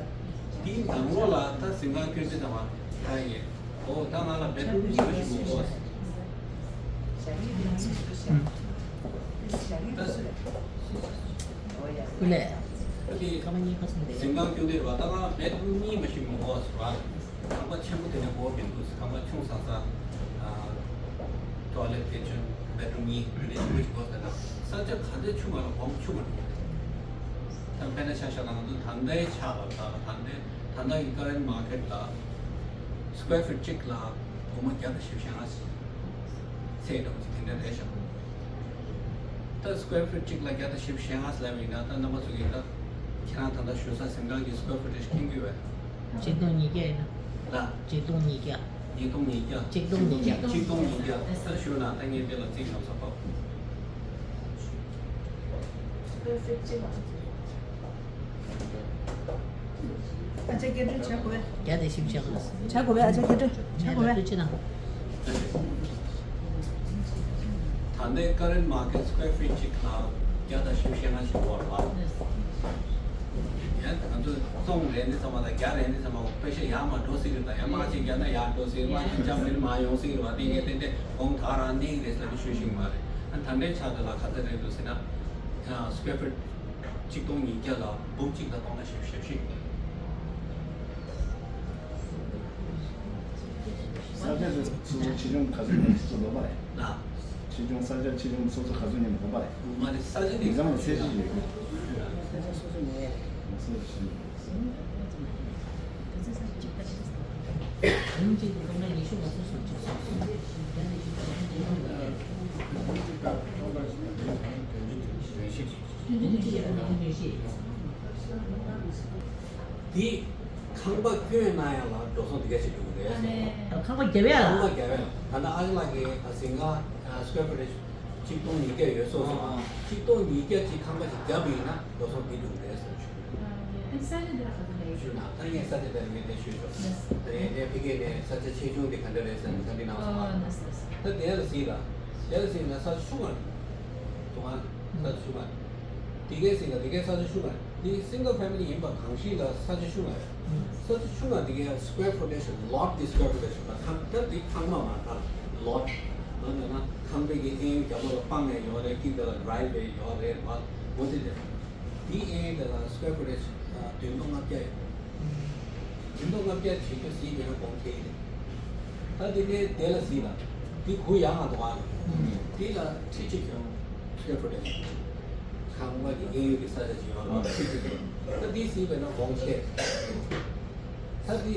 དེའི་ནང་ལོགས་ལ་ད་གཟིམ་ཁང་བསྐྱོན་དུས་ཙམ་པ་ད་ཡིན། ཨོ་ད་ང་ལ་བེད་རུམ་གཉིས་པ་ཞིག་དགོས། ཀུ་ལེ། ད་དེ་ཁ་མ་གཉིས་ཁ་གསུམ་དེ། གཟིམ་ཁང་བསྐྱོན་དུས་རེད་བ། ད་ང་ལ་བེད་རུམ་གཉིས་པ་ཞིག་མི་དགོས་ཟེར་བ། ཁང་པ་ཆེན་པོ་དེ་འདྲ་དགོས་མི་འདུག་ཁང་པ་ཆུང་ས་ས། ཊོའི་ལེཊ་ཀི་ཆན་བེད་རུམ་གཉིས་དེ་འདྲ་ཞིག་དགོས་ཟེར་ན་ས་ཆ་ག་ཚོད་ཆུང་བ་ལ་གོང་ཆུང་བ་འདུག་ད་དཔེར་ན་ཆ་བཞག་ན་ང་ཚོ་ད་ལྟའི་ཆ་ལ་ད་ད་ལྟའི་ད་ལྟ་གི་ཀ་རེན་མར་ཀེཊ་ལ་སི་ཀུ་ཝེར་ཕུཊ་གཅིག་ལ་སྒོར་མོ་བརྒྱ་དང་བཞི་བཅུ་ཞེ་ལྔ་ཞིག་ཚད་འདྲ་པོ་ཅིག་དེ་འདྲ་རེད་ཤག་ད་སི་ཀུ་ཝེར་ཕུཊ་གཅིག་ལ་བརྒྱ་དང་བཞི་བཅུ་ཞེ་ལྔ་ཟེར་ལབ་ཡིན་ན་ད་རྣམ་པ་ཚོ་གིས་ད་ཁྱེད་རང་ད་ལྟ་བཞུགས་ས་གཟིམ་ཁང་གི་སི་ཀུ་ཝེར་ཕུཊ་མཁྱེན་གྱི་ཡོད་པས། ཆིག་སྟོང་ཉིས་བརྒྱ་ཡིན་ན། ལ། ཆིག་སྟོང་ཉིས་བརྒྱ། ཉིས་སྟོང་ཉིས་བརྒྱ། ཆིག་སྟོང་ཉིས་བརྒྱ། ཆིག་སྟོང་ཉིས་བརྒྱ། ད་ཞུ་ན་ད་ངས་འདི་ལ་རྩིས་ཉམས་སུ་ཕབ། ཨ་ཅག་སྐད་འཕྲིན་བྱ་དགོས་པས། བརྒྱ་དང་བཞི་བཅུ་ཞེ་ལྔ། བྱ་དགོས་པས། བྱ་དགོས་པས། ཨ་ཅག་སྐད་འཕྲིན་བྱ་དགོས་པས། ཐུགས་རྗེ་གནང་། ད་ལྟའི་ཀ་རེན་མར་ཀེཊ་སི་ཀུ་ཝེར་ཕུཊ་གཅིག་ལ་བརྒྱ་དང་བཞི་བཅུ་ཞེ་ལྔ་ཞིག་འགྲོ་བ་རེད་བ། ང་ཚོ་སོང་རན་དེ་ཚང་མ་དང་རྒྱ་རན་དེ་ཚང་མ་པེ་ཤ་ཡར་མར་འགྲོ་སྲིད་རེད། ད་ཡར་མར་ཅིག་རྒྱ་ན་ཡར་འགྲོ་སྲིད་རེད། མར་ཅིག་འཇམ་མིན་མར་ཡོང་སྲིད་རེད་བ། དེ་ངས་ཏན་ཏན་དགོང་དག་རང་གནས་ཀྱི་རེད་ཟེར་ནས་ཤོད་ཤེས་མ་རེད། ཨ་ད་ལྟའི་ཆ་དེ་ལ་ག་ཚད་རེད་འདུག་ཟེར་ན། square foot གཅིག་སྟོང་ཉིས་བརྒྱ་ལ་སྦུག་གཅིག་ལ་སྟོང་ཕྲག་བཞི་བཅུ་ཞེ་བཞི། ས་ཆ་དེ་སོ་སོ་ཆེ་ཆུང་ག་ཚོད་ཉོས་སོ་སོ་ལོ་པ་རེད། ལ། ཆེ་ཆུང་ས་ཆ་ཆེ་ཆུང་སོ་སོ་ག་ཚོད་ཉོས་ལོ་པ་རེད། མ་རེད། ས་ཆ་དེ་མི་ཚང་ལ་ཚད་གཞི་ཡོད་གི། ས་ཆ་སོ་སོ་ཉོས་རེད། ས་ཆ་ཆེ་ཆུང་། འདི་ཁང་པ་སྐྱོན་གནང་ཡག་ལ་འགྲོ་སོང་འདི་ག་ཞིག་འགྲོ་གི་རེད། ཨ་ནི་ཁང་པ་བརྒྱབ་ཡག་ལ། ཁང་པ་བརྒྱབ་ཡག་ལ། ད་ལྟ་ཨ་ཅག་ལགས་ཀྱིས་ཟིང་ག་square footage གཅིག་སྟོང་ཉིས་བརྒྱ་ཡོད་སོང་ཟེར་བ། གཅིག་སྟོང་ཉིས་བརྒྱ་གཅིག་ཁང་པ་ཞིག་བརྒྱབ་པ་ཡིན་ན་འགྲོ་སོང་འདི་འགྲོ་གི་རེད་ཟེར་ཞུ། ཨ་ནི་ས་ཆ་འདི་ལ་ག་ཚོད་ལས་ཞུ་ན། ད་ངས་ས་ཆ་དེར་ངས་དེ་ཞུས་ཆོག་ད་ངས་ཕ་གི་ནས་ས་ཆ་ཆེ་ཆུང་དེ་ག་འདྲ་རེད་ཟེར་ནས་ད་འདི་གནང་སོང་ཨ། ད་དེ་ལ་གཟིགས་ལ། དེ་ལ་གཟིགས་ན་ས་ཆ་ཆུང་བ་རེད། ཐུང་ཨ། ས་ཆ་ཆུང་བ་རེད། དེ་གའི་གཟིགས་ལ་དེ་གའི་ས་ཆ་ཆུང་བ་རེད། དེ་single family ཡིན་པ་གང་ཞིག་ལ་ས་ཆ་ཆུང་བ་རེད། ས་ཆ་ཆུང་བ་དེ་གའི་square footage lot དེ་square footage ཁང་ད་དེ་ཁང་མ་མ་ཁང་lot ལ་ནས་ན་ཁང་པའི་གི་ཨེ་རྒྱབ་ལོགས་ལ་སྤང་ཡས་ཡོད་རེད། དཀྱིལ་དེ་ལ་driveway ཡོད་རེད་བ། འོ་དེ་རེད། དེའི་ཨེ་དེ་ལ་square footage བདུན་སྟོང་ལྔ་བརྒྱ་ཡོད། བདུན་སྟོང་ལྔ་བརྒྱ་བྱེད་རྒྱུ་ཟིན་ཡོད་ན་གོང་ཁེལ་ཡིན། ད་དེ་ནས་དེ་ལ་ཟིན་ལ། དེ་གུ་ཡང་ང་དོ་ཨ། དེ་ལ་ཁྲི་གཅིག་ཡོང་། square footage ཁང་པ་གི་ཨེ་ཡོད་ཀྱི་ས་ཆ་ཅིག་ཡོང་ལ་ཁྲི་གཅིག་ཡོང་། ད་དེ་ཟིན་པས་ན་གོང་ཁེལ། ད་དེ་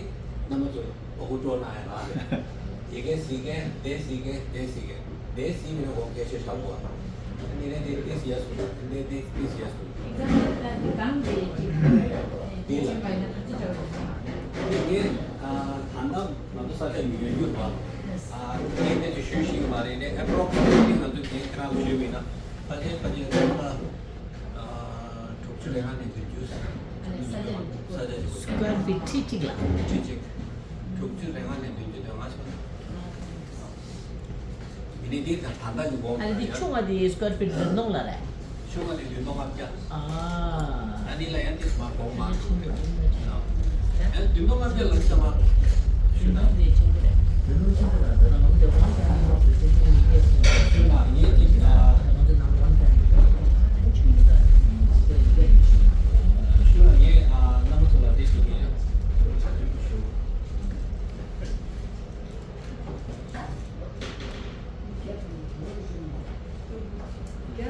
རྣམ་པ་ཚོ་ཨོ་ཧུ་ཀྲོ་ན་ཡ་ར་རེད། དེ་གས་ཟིན་གས་དེ་ཟིན་གས་དེ་ཟིན་གས། དེ་སྲིད་མི་ནོ་གོང་ཁྱད་ཆོས་བཞག་དགོས། ཨ་ནི་ནས་དེ་དེ་སྲིད་ཡ་སུ་དེ་དེ་དེ་སྲིད་ཡ་སུ། example ད་དེ་གང་དེ་ཅིག་དེ་ལ་ཅིག་པ་ཡིན་ན་ཐག་གཅོད་བྱ་བ་རེད། དེ་ངས་ད་ལྟ་ང་ཚོ་ས་ཆ་ཉུང་ཉུང་ཡོད་པ། ཨ་དེ་དེ་ཅིག་ཞུས་ཤིག་མ་རེད་ནས་approximately ང་ཚོ་དེ་ཁྱེད་རང་ལ་ཞུས་མིན་ན་ཕལ་ཆེར་ཕལ་ཆེར་ད་ལྟ་དྲུག་ཅུ་རེ་ལྔ་ནས་བདུན་ཅུ། ས་ཆ་གཅིག་པོ། square feet ཁྲི་གཅིག་ལ། ཁྲི་གཅིག་དྲུག་ཅུ་རེ་ལྔ་ནས་བདུན་ཅུ་དོན་ལྔ་སོང་། མི་ནི་འདི་དང་ད་ལྟ་གི་འོང་ཨ་ནི་འདི་ཆུང་བ་འདི་square feet བདུན་སྟོང་ལ་རེད། ཆུང་བ་འདི་བདུན་སྟོང་ལྔ་བརྒྱ། ཨ། ཨ་ནི་ལ་ཡང་འདི་མ་གོང་མ་ཆུང་བ་ཡང་བདུན་སྟོང་ལྔ་བརྒྱ་ལ་ཚང་མ་ཞུ་ན། ཞུ་ན་ངས་ཅིག་ཞུ་ན་ངས་རྣམ་པ་ཚོ་ལ་འདི་ཞུ་གི་ཡིན། ཆ་ཚང་ཞུ།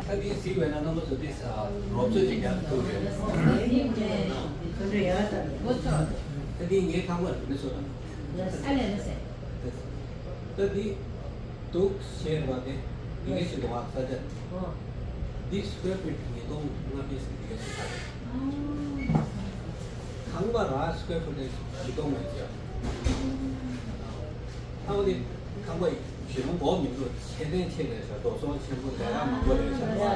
ད་འདི་གཟིགས་པས་ན་རྣམ་པ་ཚོ་འདི་ས་རོབ་ཚོད་ཅིག་ཀྱང་ཐུག་རེད། ད་འདི་ངའི་ཁང་པར་འདི་ཚོ་དང་། ད་འདི་འདུག་ཞེས་པ་དེ་འདི་ངའི་ཞིག་འདུག་ཨ་ས་ཆ། འདི་square feet ཉིས་སྟོང་ལྔ་བརྒྱ་ཟིན་འདི་ངའི་ཞིག་ད་རེད། ཁང་པ་ར་square foot ཉིས་སྟོང་ལྔ་བརྒྱ། ཨ་འོ་དེ་ཁང་པ་ཞེ་ལོང་གོ་མི་འདུག་ཆེ་ལྡན་ཆེ་ལས་བྱ་རྡོ་སོལ་ཆེན་པོ་ལས་ཀ་མང་པོ་ལས་བྱ་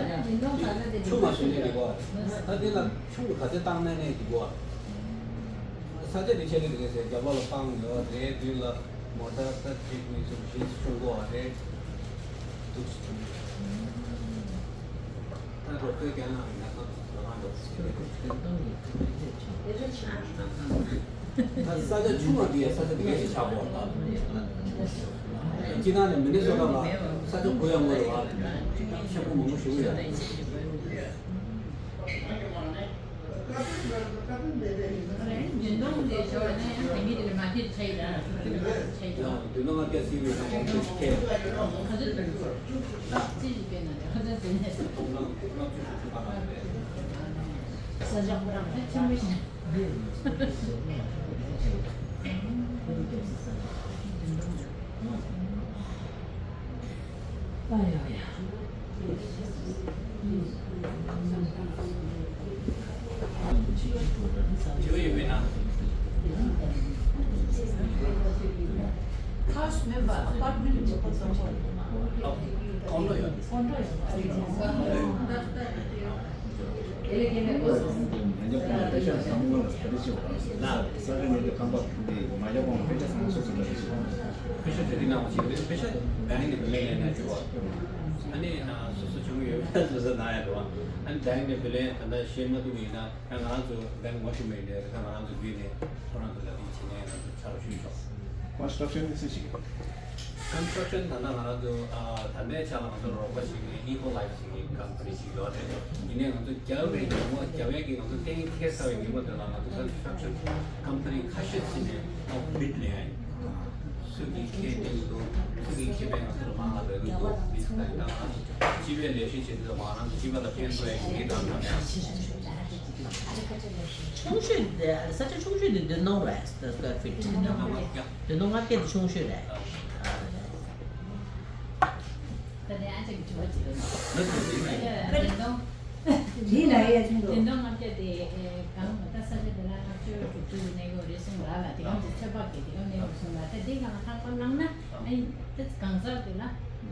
ཆུ་མ་ཟོས་ནས་འགྲིག་གོ་ད་དེ་ལ་ཆུ་ག་ཚོད་བཏང་ནས་ནས་འགྲིག་གོ་ས་ཆ་དེ་ཆེ་ལས་འགྲིག་གི་ཟེར་རྒྱབ་ལོགས་ལ་སྤང་ཡོད་རེད། མདུན་ལ་མོ་ཊ་ད་གཅིག་གཉིས་གསུམ་བཞི་ཆུང་གོ་རེད། འདུག་ཆུང་ད་རོགས་ཚོས་ཀྱང་ན་ཡང་ན་ཁ་རོགས་རང་འགྲོ། ད་ས་ཆ་ཆུང་བ་འདི་ཡང་ས་ཆ་འདི་གས་ཤིག་ཆགས་པོ་ད། སྤྱི་བཏང་ནས་མི་ནི་སོ་ཊ་ལ་ས་ཆ་གུ་ཡངས་པོ་རེད་བ། ཆེན་པོ་མང་པོ་ཞིག་ཡོད། བདུན་སྟོང་ལྔ་བརྒྱ་སྲིད་པའི་ནང་ཁོང་ཚོས་ཁྱེར། ས་ཆ་ཁོ་རང་ཆེན་པོ་ཞིག་ཁོང་ཁྲོ་ཡོད། ཡག་པོ་དཔེ་ཆ་བཟང་པོ་ལ་ག་རེ་བྱེད་པ་ལ་ས་ཆ་ཉིད་དུ་ཁང་པ་འདི་མ་ཡག་པོ་དཔེ་ཆ་བཟང་པོ་སོ་སོ་ག་རེ་བྱེད་པ། དཔེ་ཆ་དེ་རིང་ནང་བ་ཞིག་རེད། དཔེ་ཆ་བེང་ནས་མི་ལེན་ན་འགྲོ་བ། ཨ་ནི་སོ་སོ་བྱུང་ཡོད་པ་སོ་སོ་ན་ཡ་འགྲོ་བ། ཨ་ནི་བེང་ནས་མི་ལེན་ད་ལྟ་ཤེས་མ་ཐུབ་ཡིན་ན་ཡང་ང་རང་ཚོ་བེང་ངོ་ཤེས་མེད་འདྲ་ད་ང་རང་ཚོ་བརྒྱུད་ནས་ཁོ་རང་ཚོ་ལ་དེ་བྱེད་ནས་ང་ཚོ་ཆ་རོགས་ཞུས་ཆོག Construction ནི་སུ་ཞིག Construction ད་ལྟ་ང་རང་ཚོ་ཨ་ད་ལྟའི་ཆ་ལ་ང་ཚོ་རོགས་པ་ཞིག་ནས་Eco Life ཞིག་གི་company ཞིག་ཡོད་རེད། ཡིན་ནའི་ང་ཚོ་རྒྱབ་རེད་ཉོ་མོ་རྒྱབ་ཡས་ཀྱི་ང་ཚོ་གཏན་འཁེལ་ཚར་བའི་ཉིན་མོ་དེ་ལ་ང་ཚོ་Construction company ཁ་ཤས་ཕྱིན་ནས་ཨོ་bid ལེན་ཡ་ཡིན། སུ་གིས་ཁྱེད་འདི་འདུག་སུ་གིས་ཁྱེད་པས་ང་ཚོ་ལ་མང་ལ་བས་འདུག bid ལ་ཡིན་ད་ང་སྤྱི་པའི་ལས་གཞི་བྱེད་དུས་ང་རང་ཚོ་སྤྱི་པ་ལ་ཕན་ཐོགས་ཡ་ཡིན་ད་ང་ཆུང་ཤོས་དེ་ས་ཆ་ཆུང་ཤོས་དེ་བདུན་སྟོང་རེད། square feet བདུན་སྟོང་ལྔ་བརྒྱ་དེ་ཆུང་ཤོས་རེད། ད་ལྟའི་ཨ་ཅག་གི་དྲི་བ་ཅིག་ཡོད། ལ་དྲི་ལ་ཡ་ཆུང་དུ། བདུན་སྟོང་ལྔ་བརྒྱ་དེ་གང་ད་ས་ཆ་དེ་ལ་ལྔ་བཅུ་དྲུག་ཅུ་གི་གནས་ཡོད་རེད་གསུངས་ལ་ལ་དེ་གང་དེ་ཚོད་དཔག་གི་དེ་གང་གནས་ཡོད་གསུངས་ལ་ད་དེ་གང་ལ་ཐག་པ་བླངས་ན་ཨ་ནི་ད་གང་ཟག་དེ་ལ་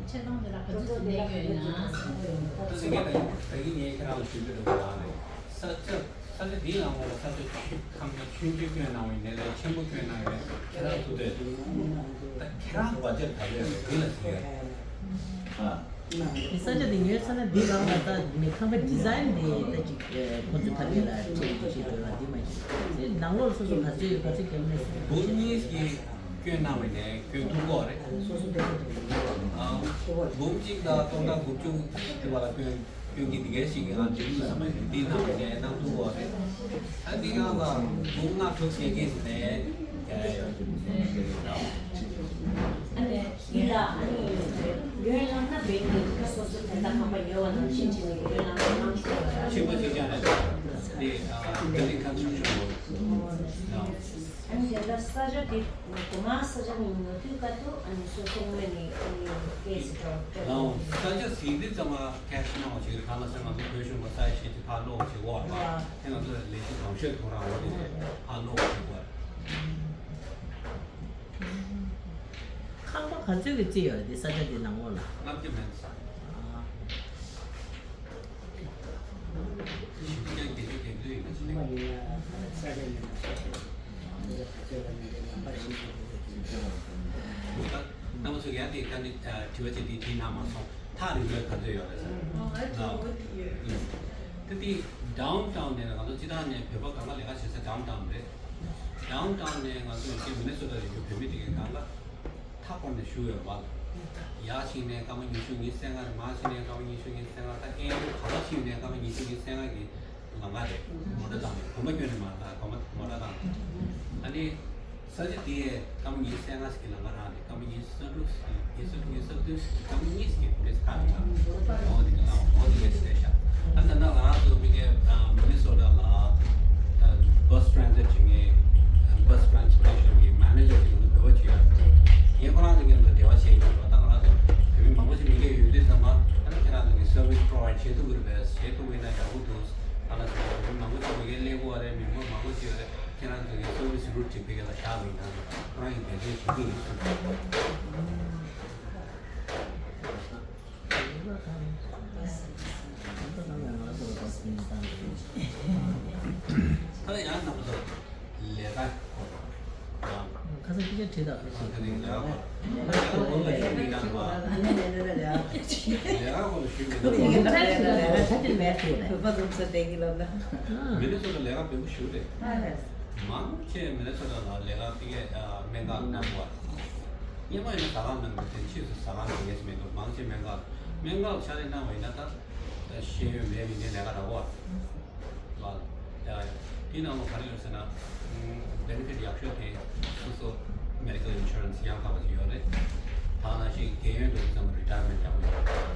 ཆ་ཚང་དེ་ལ་ག་ཚོད་ཅིག་གནས་ཡོད་ན་བསམ་གྱི་ཡོད། ད་ཚིག་གི་ད་ཡིན་ད་ཡིན་ངས་ཁྱེད་རང་ལ་ཞུ་རྒྱུ་འདུག་ལ་ལ་ས་ཆ། ས་ཆ་འདིའི་ནང་ལ་ས་ཆ་ཆུང་ཆུང་ཆུང་སྐྱོན་གནང་བའི་ནས་ལས་ཆེན་པོ་སྐྱོན་གནང་བའི་ཁྱེད་རང་ཚོ་དེ་ད་ཁྱེད་རང་བ་ཅར་ད་ལས་འདི་ལ་ཟེར། ཨ། ས་ཆ་འདི་ཉོས་ཚར་ན་འདི་རང་ལ་ད་མི་ཁང་པ་ཌི་ཛའིན་འདི་ད་ཅིག་ཁོ་ཚོ་ཕ་གི་ལ་ཁྲིད་ཀྱི་ཞིག་དགོས་ལ་འདི་མ་ཤེས་ཚེ་ནང་ལོགས་སོ་སོ་ག་ཚོད་ཡོད་ག་ཚོད་རྒྱབ་ནས་འབུམ་གཉིས་ཀྱི་སྐྱོན་གནང་བའི་ནས་སྐྱོན་ཐུག་གོ་རེད། ཨ། འབུམ་གཅིག་དང་སྟོང་དང་དགུ་བཅུ་དེ་བ་ལ་སྐྱོན། ཁྱོད་ཀྱིས་འདི་གའི་ཞིག་གི་ང་འབྲི་རྒྱུ་ཚང་མ་ཡིན་འདི་ནང་ནས་གནང་ཐུབ་པ་རེད། ད་འདི་གང་ལ་འབུམ་ལྔ་དྲུག་བྱེད་ཀྱི་ནས་ཡ་ཡ་ཡ། ཨ་ནི་འདི་ལ་ཨ་ནི་ཡོན་བླངས་ན་བེད་ཀྱི་ཁ་སོ་སོ་དེ་འདྲ་ཁང་པ་ཡོད་བ་ནང་བཞིན་བྱས་ནས་ཡོན་བླངས་ན་གནང་ཆོག་གི་རེད། ཕྱིན་པ་ཅིག་ཀྱང་རེད། འདི་ཨ་འདི་ནི་ཁ་ཚུགས་ཆོག་གི་རེད། ཨ་ནི་དེ་འདྲ་ས་ཆ་དེ་གོ་མ་ས་ཆ་ནི་ཉོ་དུས་ཀ་ཏུ་ཨ་ནི་སོ་སོ་ངོས་ནས་ཨ་ནི་ཀེ་སི་འགྲོ་སྤྲོད་ཨང་། ས་ཆ་ཟིན་དུས་ཙམ་པ་ཁེ་ཤི་གནང་བ་ཞིག་རེད། གང་ལ་ཟེར་ང་ཚོ་བོད་གཞུང་གི་ས་ཆ་ཞིག་ཕར་སློག་ཅིག་འོག་ལ་དེ་ང་ཚོ་ལས་གཞི་གང་ཤོད་ཐོག་རང་འོག་དེ་ཕར་སློག་ཅིག་འོག་ཁང་པ་ག་ཚོད་ཀྱི་རྩིས་ཡོད་རེད་དེ་ས་ཆ་དེ་ནང་ལོགས་ལ། ལྔ་བརྒྱ་མེད། ཨ། རྣམ་པ་ཚོས་ཡང་དེ་ད་ནི་དྲི་བ་ཅིག་དེ་དྲིས་གནང་མ་སོང་། ཐག་རིང་པོའི་ག་ཚོད་ཡོད་རེད་ཟེར། ད་དེ་ཌའུན་ཊའུན་ནས་ང་ཚོ་སྤྱིར་བཏང་ནས་བོད་པ་གང་ག་ལས་ཀ་བྱེད་ས་ཌའུན་ཊའུན་རེད། ཌའུན་ཊའུན་ནས་ང་ཚོ་ཡོད་ཀྱི་མི་ནི་སོ་ཊ་ཡོད་རྒྱུ་བོད་མི་དེ་གའི་གང་ག་མཐའ་བསྐོར་ནས་བཞུགས་ཡོད་པ། ཡར་ཕྱིན་ནས་སྐར་མ་ཉི་ཤུ་ཉི་ཤུ་རྩ་ལྔ་རེད། མར་ཕྱིན་ནས་སྐར་མ་ཉི་ཤུ་ཉི་ཤུ་རྩ་ལྔ། ད་ཨེ་ཡུ་ག་པར་ཕྱིན་ནས་སྐར་མ་ཉི་ཤུ་ཉི་ཤུ་རྩ་ལྔ་གི་ལམ་ཁ་རེད། མོ་ཊ་བཏང་ནས་གོམ་པ་བསྐྱོད་ནས་མ་ད་གོམ་པ་མོ་ཊ་བཏང་ནས། ཨ་ནི་ས་ཆ་དེ་སྐར་མ་ཉི་ཤུ་རྩ་ལྔ་ཞིག་གི་ལམ་ཁ་རང་རེད། སྐར་མ་ཉི་ཤུ་རྩ་དྲུག་ཉི་ཤུ་རྩ་དྲུག་ཉི་ཤུ་རྩ་བདུན་སྐར་མ་གཉིས་ཀྱི་བེ་སི་ཁ་ལ་འོ་དེ་ག་ལ་འོ་དེ་ག་ཞིག་རེད་ཤག་ད་ད་ལྟ་ང་རང་ཚོ་མི་གའི་མི་ནི་སོ་ཊ་ལ་ད་བྷ་སི་ཊེ་རན་སི་ཊི་བྱེད་མཁན་བྷ་སི་ཊེ་རན་སི་པོར་ཊེ་ཤན་གྱི་མེ་ནེ་ཇར་ཅིག་ང་ཚོ་བོད་པ་ཅིག་ཡོད་རེད། ངས་ཁོ་རང་ཚོ་མཉམ་དུ་འབྲེལ་བ་བྱས་ཡོད་རེད། ད་ང་རང་ཚོ་བོད་མི་མང་པོ་ཞིག་མི་གའི་ཡོད་དུས་ཙམ་པ་ད་ཁྱེད་རང་ཚོ་གི་སར་བི་སི་པོ་རོ་བའི་ཌི་བྱེད་ཐུབ་ཀྱི་རེད་པས། བྱེད་ཐུབ་ཀྱི་ཡིན་ན་ཡག་པོ་འདུག་ད་ང་ཚོ་བོད་མི་མང་པོ་ཞིག་མི་གའི་སླེབས་ཀྱི་ཡོད་རེད། མི་མང་པོ་ཞིག་ཡོད་རེད། ཁྱེད་རང་ཚོ་གི་སར་བི་སི་རུ་ཊི་ཅིག་བོད་སྐད་ལ་བཞག་པ་ཡིན་ན་ཁོ་རང་གི་འགན་འཁྲི་ཞུ་གི་ཡིན་གསུངས། ད་ཡང་རྣམ་པ་ཚོ་ལས་ཀ་ཁ་སང་སྐད་ཆ་དྲིས་དང་། ཁ་སང་ལས་ཀ་ཁོ་ལ་ཞུས་མེད་ན་ལས་ཀ་ཁོ་ལ་ཞུས་མེད་ན་ལས་ཀ་ཁོ་ལ་ཞུས་མེད་ན། མི་ནི་སོ་སོ་ལས་ཀ་བེ་པོ་ཞུ་རེད། མང་ཆེ་མི་ནི་སོ་སོ་ལ་ལས་ཀ་ཕ་གིའི་སྨན་ཁང་གནང་བ། སྔོན་མ་ཡིན་ན་ཟ་ཁང་ནང་གི་དེ་ཕྱིས་སུ་ཟ་ཁང་ནང་ཡེ་ཞིག་མི་འདུག་མང་ཆེ་སྨན་ཁང་སྨན་ཁང་ལ་ཕྱག་ལས་གནང་བ་ཡིན་ན་ད་ཤེས་ཡོན་མེད་མི་འདི་ལས་ཀ་རག་པ། ལ་ཡ་དེའི་ནང་ལ་ག་རེ་ཡོད་ཟེར་ན། བེ་ནི་ཕིཊ་ཡག་ཤོས་དེ་སོ་སོ་མེ་ཌི་ཀལ་ཨིན་ཤུ་རན་སི་ཡང་དག་པ་ཅིག་ཡོད་རེད། ད་ནང་བཞིན་རྒན་ཡོལ་འགྲོ་དུས་ཙམ་རི་ཊ་ཡར་མེན་ཊི་ཡག་པོ་ཡོད་རེད།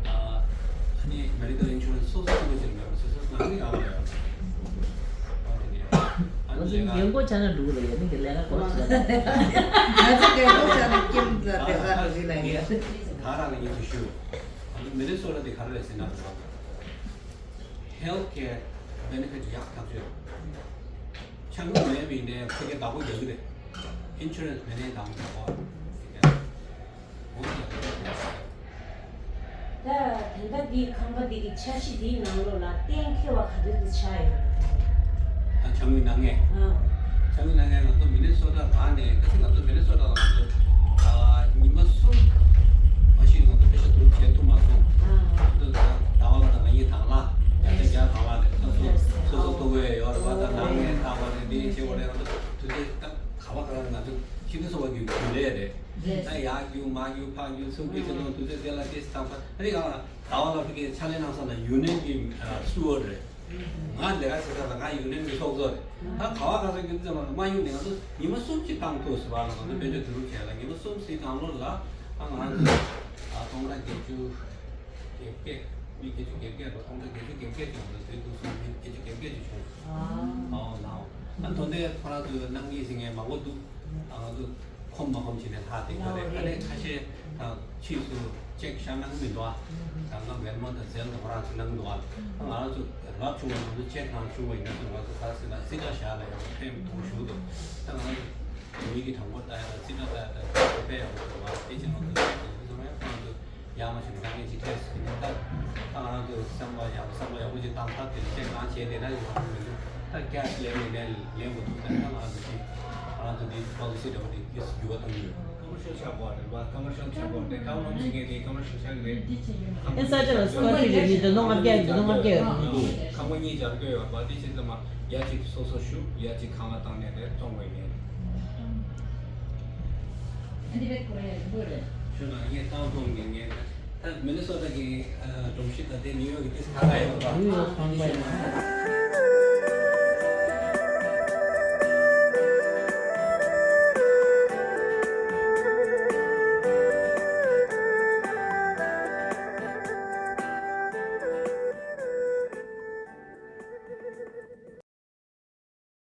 ཨ་ནི་མེ་ཌི་ཀལ་ཨིན་ཤུ་རན་སི་སོ་སོ་སོ་སོ་ཅིག་མེད་པ་སོ་སོ་ནང་མི་ཡག་པོ་ཡོད་རེད། ཨ་ནི་ཨ་ནི་ལས་ཀ་ཡོན་གོ་ཆ་ན་འགྲུག་རེད། ཡ་ནི་གི་ལས་ཀ་གོ་ཆ་ན། ང་ཚོ་རྒན་གོག་ཆ་ན་ཀིམ་ལ་དེ་ལ་རི་ལ་ཡ། ད་རང་ལ་ཡིན་དུ་ཞུ། ཨ་ནི་མི་ནི་སོ་ཊ་དེ་ག་རེ་རེད་ཟེར་ན། ཧེལ་ཐི་ཀེར་བེ་ནི་ཕིཊ་ཡག་ཐག་ཆོད། ཆང་ཁུ་མེད་པའི་ནས་ཕ་གི་བདག་པོ་རྒྱག་གི་རེད། ཨིན་ཤུ་རན་སི་མེད་ནས་བདག་པོ་རྒྱག་པ། འོ་ཡག་པོ་རེད། ད་ ད་ད་ལྟ་འདིའི་ཁང་པ་འདི་གི་འཆར་གཞི་འདིའི་ནང་ལོགས་ལ་གཏན་འཁེལ་བ་ག་དུས་དུ་ཆགས་ཡོད་རེད། ཨ། ཆ་དངུལ་གནང་མཁན། ཨ། ཆ་དངུལ་གནང་མཁན་ང་ཚོ་མི་ནི་སོ་ཊ་ལ་ནས། ད་ང་ཚོ་མི་ནི་སོ་ཊ་ལ་ང་ཚོ། ཨ། ཉི་མ་གསུམ་མ་གཏོགས་ང་ཚོ་པེ་ཤ་བསྡུ་རུབ་བྱེད་ཐུབ་མ་སོང་། ཨ། ང་ཚོ་ཟླ་བ་ལ་དང་ང་གཉིས་དང་ལ་བརྒྱ་ཆ་བརྒྱ་དང་ལ་རེད། སོ་སོ་སོ་སོ་ལྟོ་གོས་ཡོད་རེད་པ། ད་ནང་ནས་ལྟ་བ་རེད། འདི་བྱེད་དགོས་རེད། ང་ཚོ་དུས་ཚོད་ད་ག་བ་ག་རང་ང་ཚོ་ཁྱི་ནི་སོ་བ་རྒྱུ་རྒྱུ་ལས་རེད། ད་ཡར་རྒྱུག་མར་རྒྱུག་ཕར་རྒྱུག་ཚུར་རྒྱུག་བྱེད་དུས་དུས་ཚོད་དེ་ལ་ཏིས་བཏང་ཚར། ཨ་ནི་ང་ཟླ་བ་ལ་ཕ་གིར་ཕྱག་ལས་གནང་ས་ན་ཡུ་ནི་ཡན་གྱི་སི་ཊུ་ཝར་ཊི་རེད། ང་ལས་ཀ་བྱེད་ས་ལ་ང་ཡུ་ནི་ཡན་གྱི་ཚོགས་གཙོ་རེད། ད་ག་བ་ག་ས་རྒྱུ་ཚོད་ལ་མ་ཡུ་ནི་ཡན་ང་ཚོ་ཉི་མ་གསུམ་ཅིག་བཏང་ཐུབ་ཟེར་བ་ལ། ང་ཚོ་དཔལ་འབྱོར་བསྡུ་རུབ་བྱས་ལ་ཉི་མ་གསུམ་ཞིག་ནང་ལོགས་ལ་ཨ་ང་ཚོ་ཨ་སྟོང་ཕྲག་བརྒྱད་ཅུ་གྱ་བརྒྱད། མི་བརྒྱད་ཅུ་གྱ་བརྒྱད་དང་སྟོང་ཕྲག་བརྒྱད་ཅུ་གྱ་བརྒྱད་ཅིག་ང་ཚོ་དུས་ཐུང་སོང་། མི་བརྒྱད་ཅུ་གྱ་བརྒྱད་ཅིག་བྱུང་སོང་། ཨ་ནའོ། ཨ་དོན་དེ་ཁོ་རང་ཚོས་གནང་གི་ཟེར་མཁན་མང་པོ་འདུག་ཨ་ང་ཚོ་ཁོམ་མ་ཁོམ་བྱས་ནས་ལྷག་བསྡད་ཡོད་རེད། ཨ་ནི་ཁ་ཤས་དང་ཕྱིས་སུ་ཅེག་བཞག་གནང་གི་མི་འདུག་ཨ། ད་ང་མེལ་མོན་དང་ཟེལ་དང་ཁོ་རང་ཚོ་གནང་གི་འདུག་ཨ། ད་ང་རང་ཚོ་རབ་བྱུང་བ་ང་ཚོ་ཅེག་གནང་བྱུང་བ་ཡིན་ན་ང་ཚོ་ག་ཟེར་ན་རྩིས་ཁྲ་བཞག་ལ་ཡང་ཕྲན་བུ་ཞུ་འདུག་ད་ང་ཚོ་མི་གི་གྲངས་འབོར་ལྟ་ཡ་ལ་རྩིས་ཁྲ་ལྟ་ཡ་ལ་དཔེ་ཡག་པོ་འདུག་ཨ། དེ་ཕྱིན་ང་ཚོ་ཅེག་གནང་གི་འདུག་ཨ། ང་ཚོ་ཡག་མ་ཞིག་མ་རང་ཉིད་ཀྱིས་ཁྲེལ་ཟིན་ནས། ད་ང་རང་ཚོས་བསམ་པ་ཡག་བསམ་པ་ཡག་པོ་ཅིག་བཏང་ཐབས་དེ་ཅེག་གནང་བྱས་བསྡད་ན་ཡོང་གི་མི་འདུག་ད་ཀེཤ་ལེན་མི་ལེན་ལེན་དགོས་འདུག་ད་ང་རང་ཚོ་ཅིག་ང་རང་ཚོ་འདི་པོ་ལི་སི་འདྲ་བོ་དེ་ཏོག་ཙམ་འགྱུར་བ་གཏོང་གི་ཡོད། ཀོ་མར་ཤལ་ཆགས་པ་རེད་པ། ཀོ་མར་ཤལ་ཆགས་པ་རེད། ཀྲའོ་ནོམ་ཟེར་མཁན་དེ་ཀོ་མར་ཤལ་ཆགས་ཀྱི་རེད། ཁང་པ་ཨེ་ས་ཆ་ལ་སུ་བ་ཁྲི་རེད། མི་འདི་ནོ་ལྔ་བརྒྱ་ཡོད། འདི་ནོ་ལྔ་བརྒྱ་ཡོད། ཁང་པ་གཉིས་སྦྱར་དགོས་ཡོད་པ། དེ་ཕྱིན་ཙམ་པ་ཡ་གཅིག་སོ་སོ་བཞུགས། ཡ་གཅིག་ཁང་གླ་བཏང་ནས་རེད། བཙོང་དགོས་མཁན་རེད། ཁྱོད་ལ་ངས་བཏང་གཏོང་གི་ངས། ད་མི་ནི་སོ་ཊ་གི་ཨ་སྒྲོམ་གཞི་དང་དེ་ནིའུ་ཡོག་གི་དེ་ཁ་ཁ་ཡོད་པ། ནིའུ་ཡོག་ཁང་པ་ཡིན།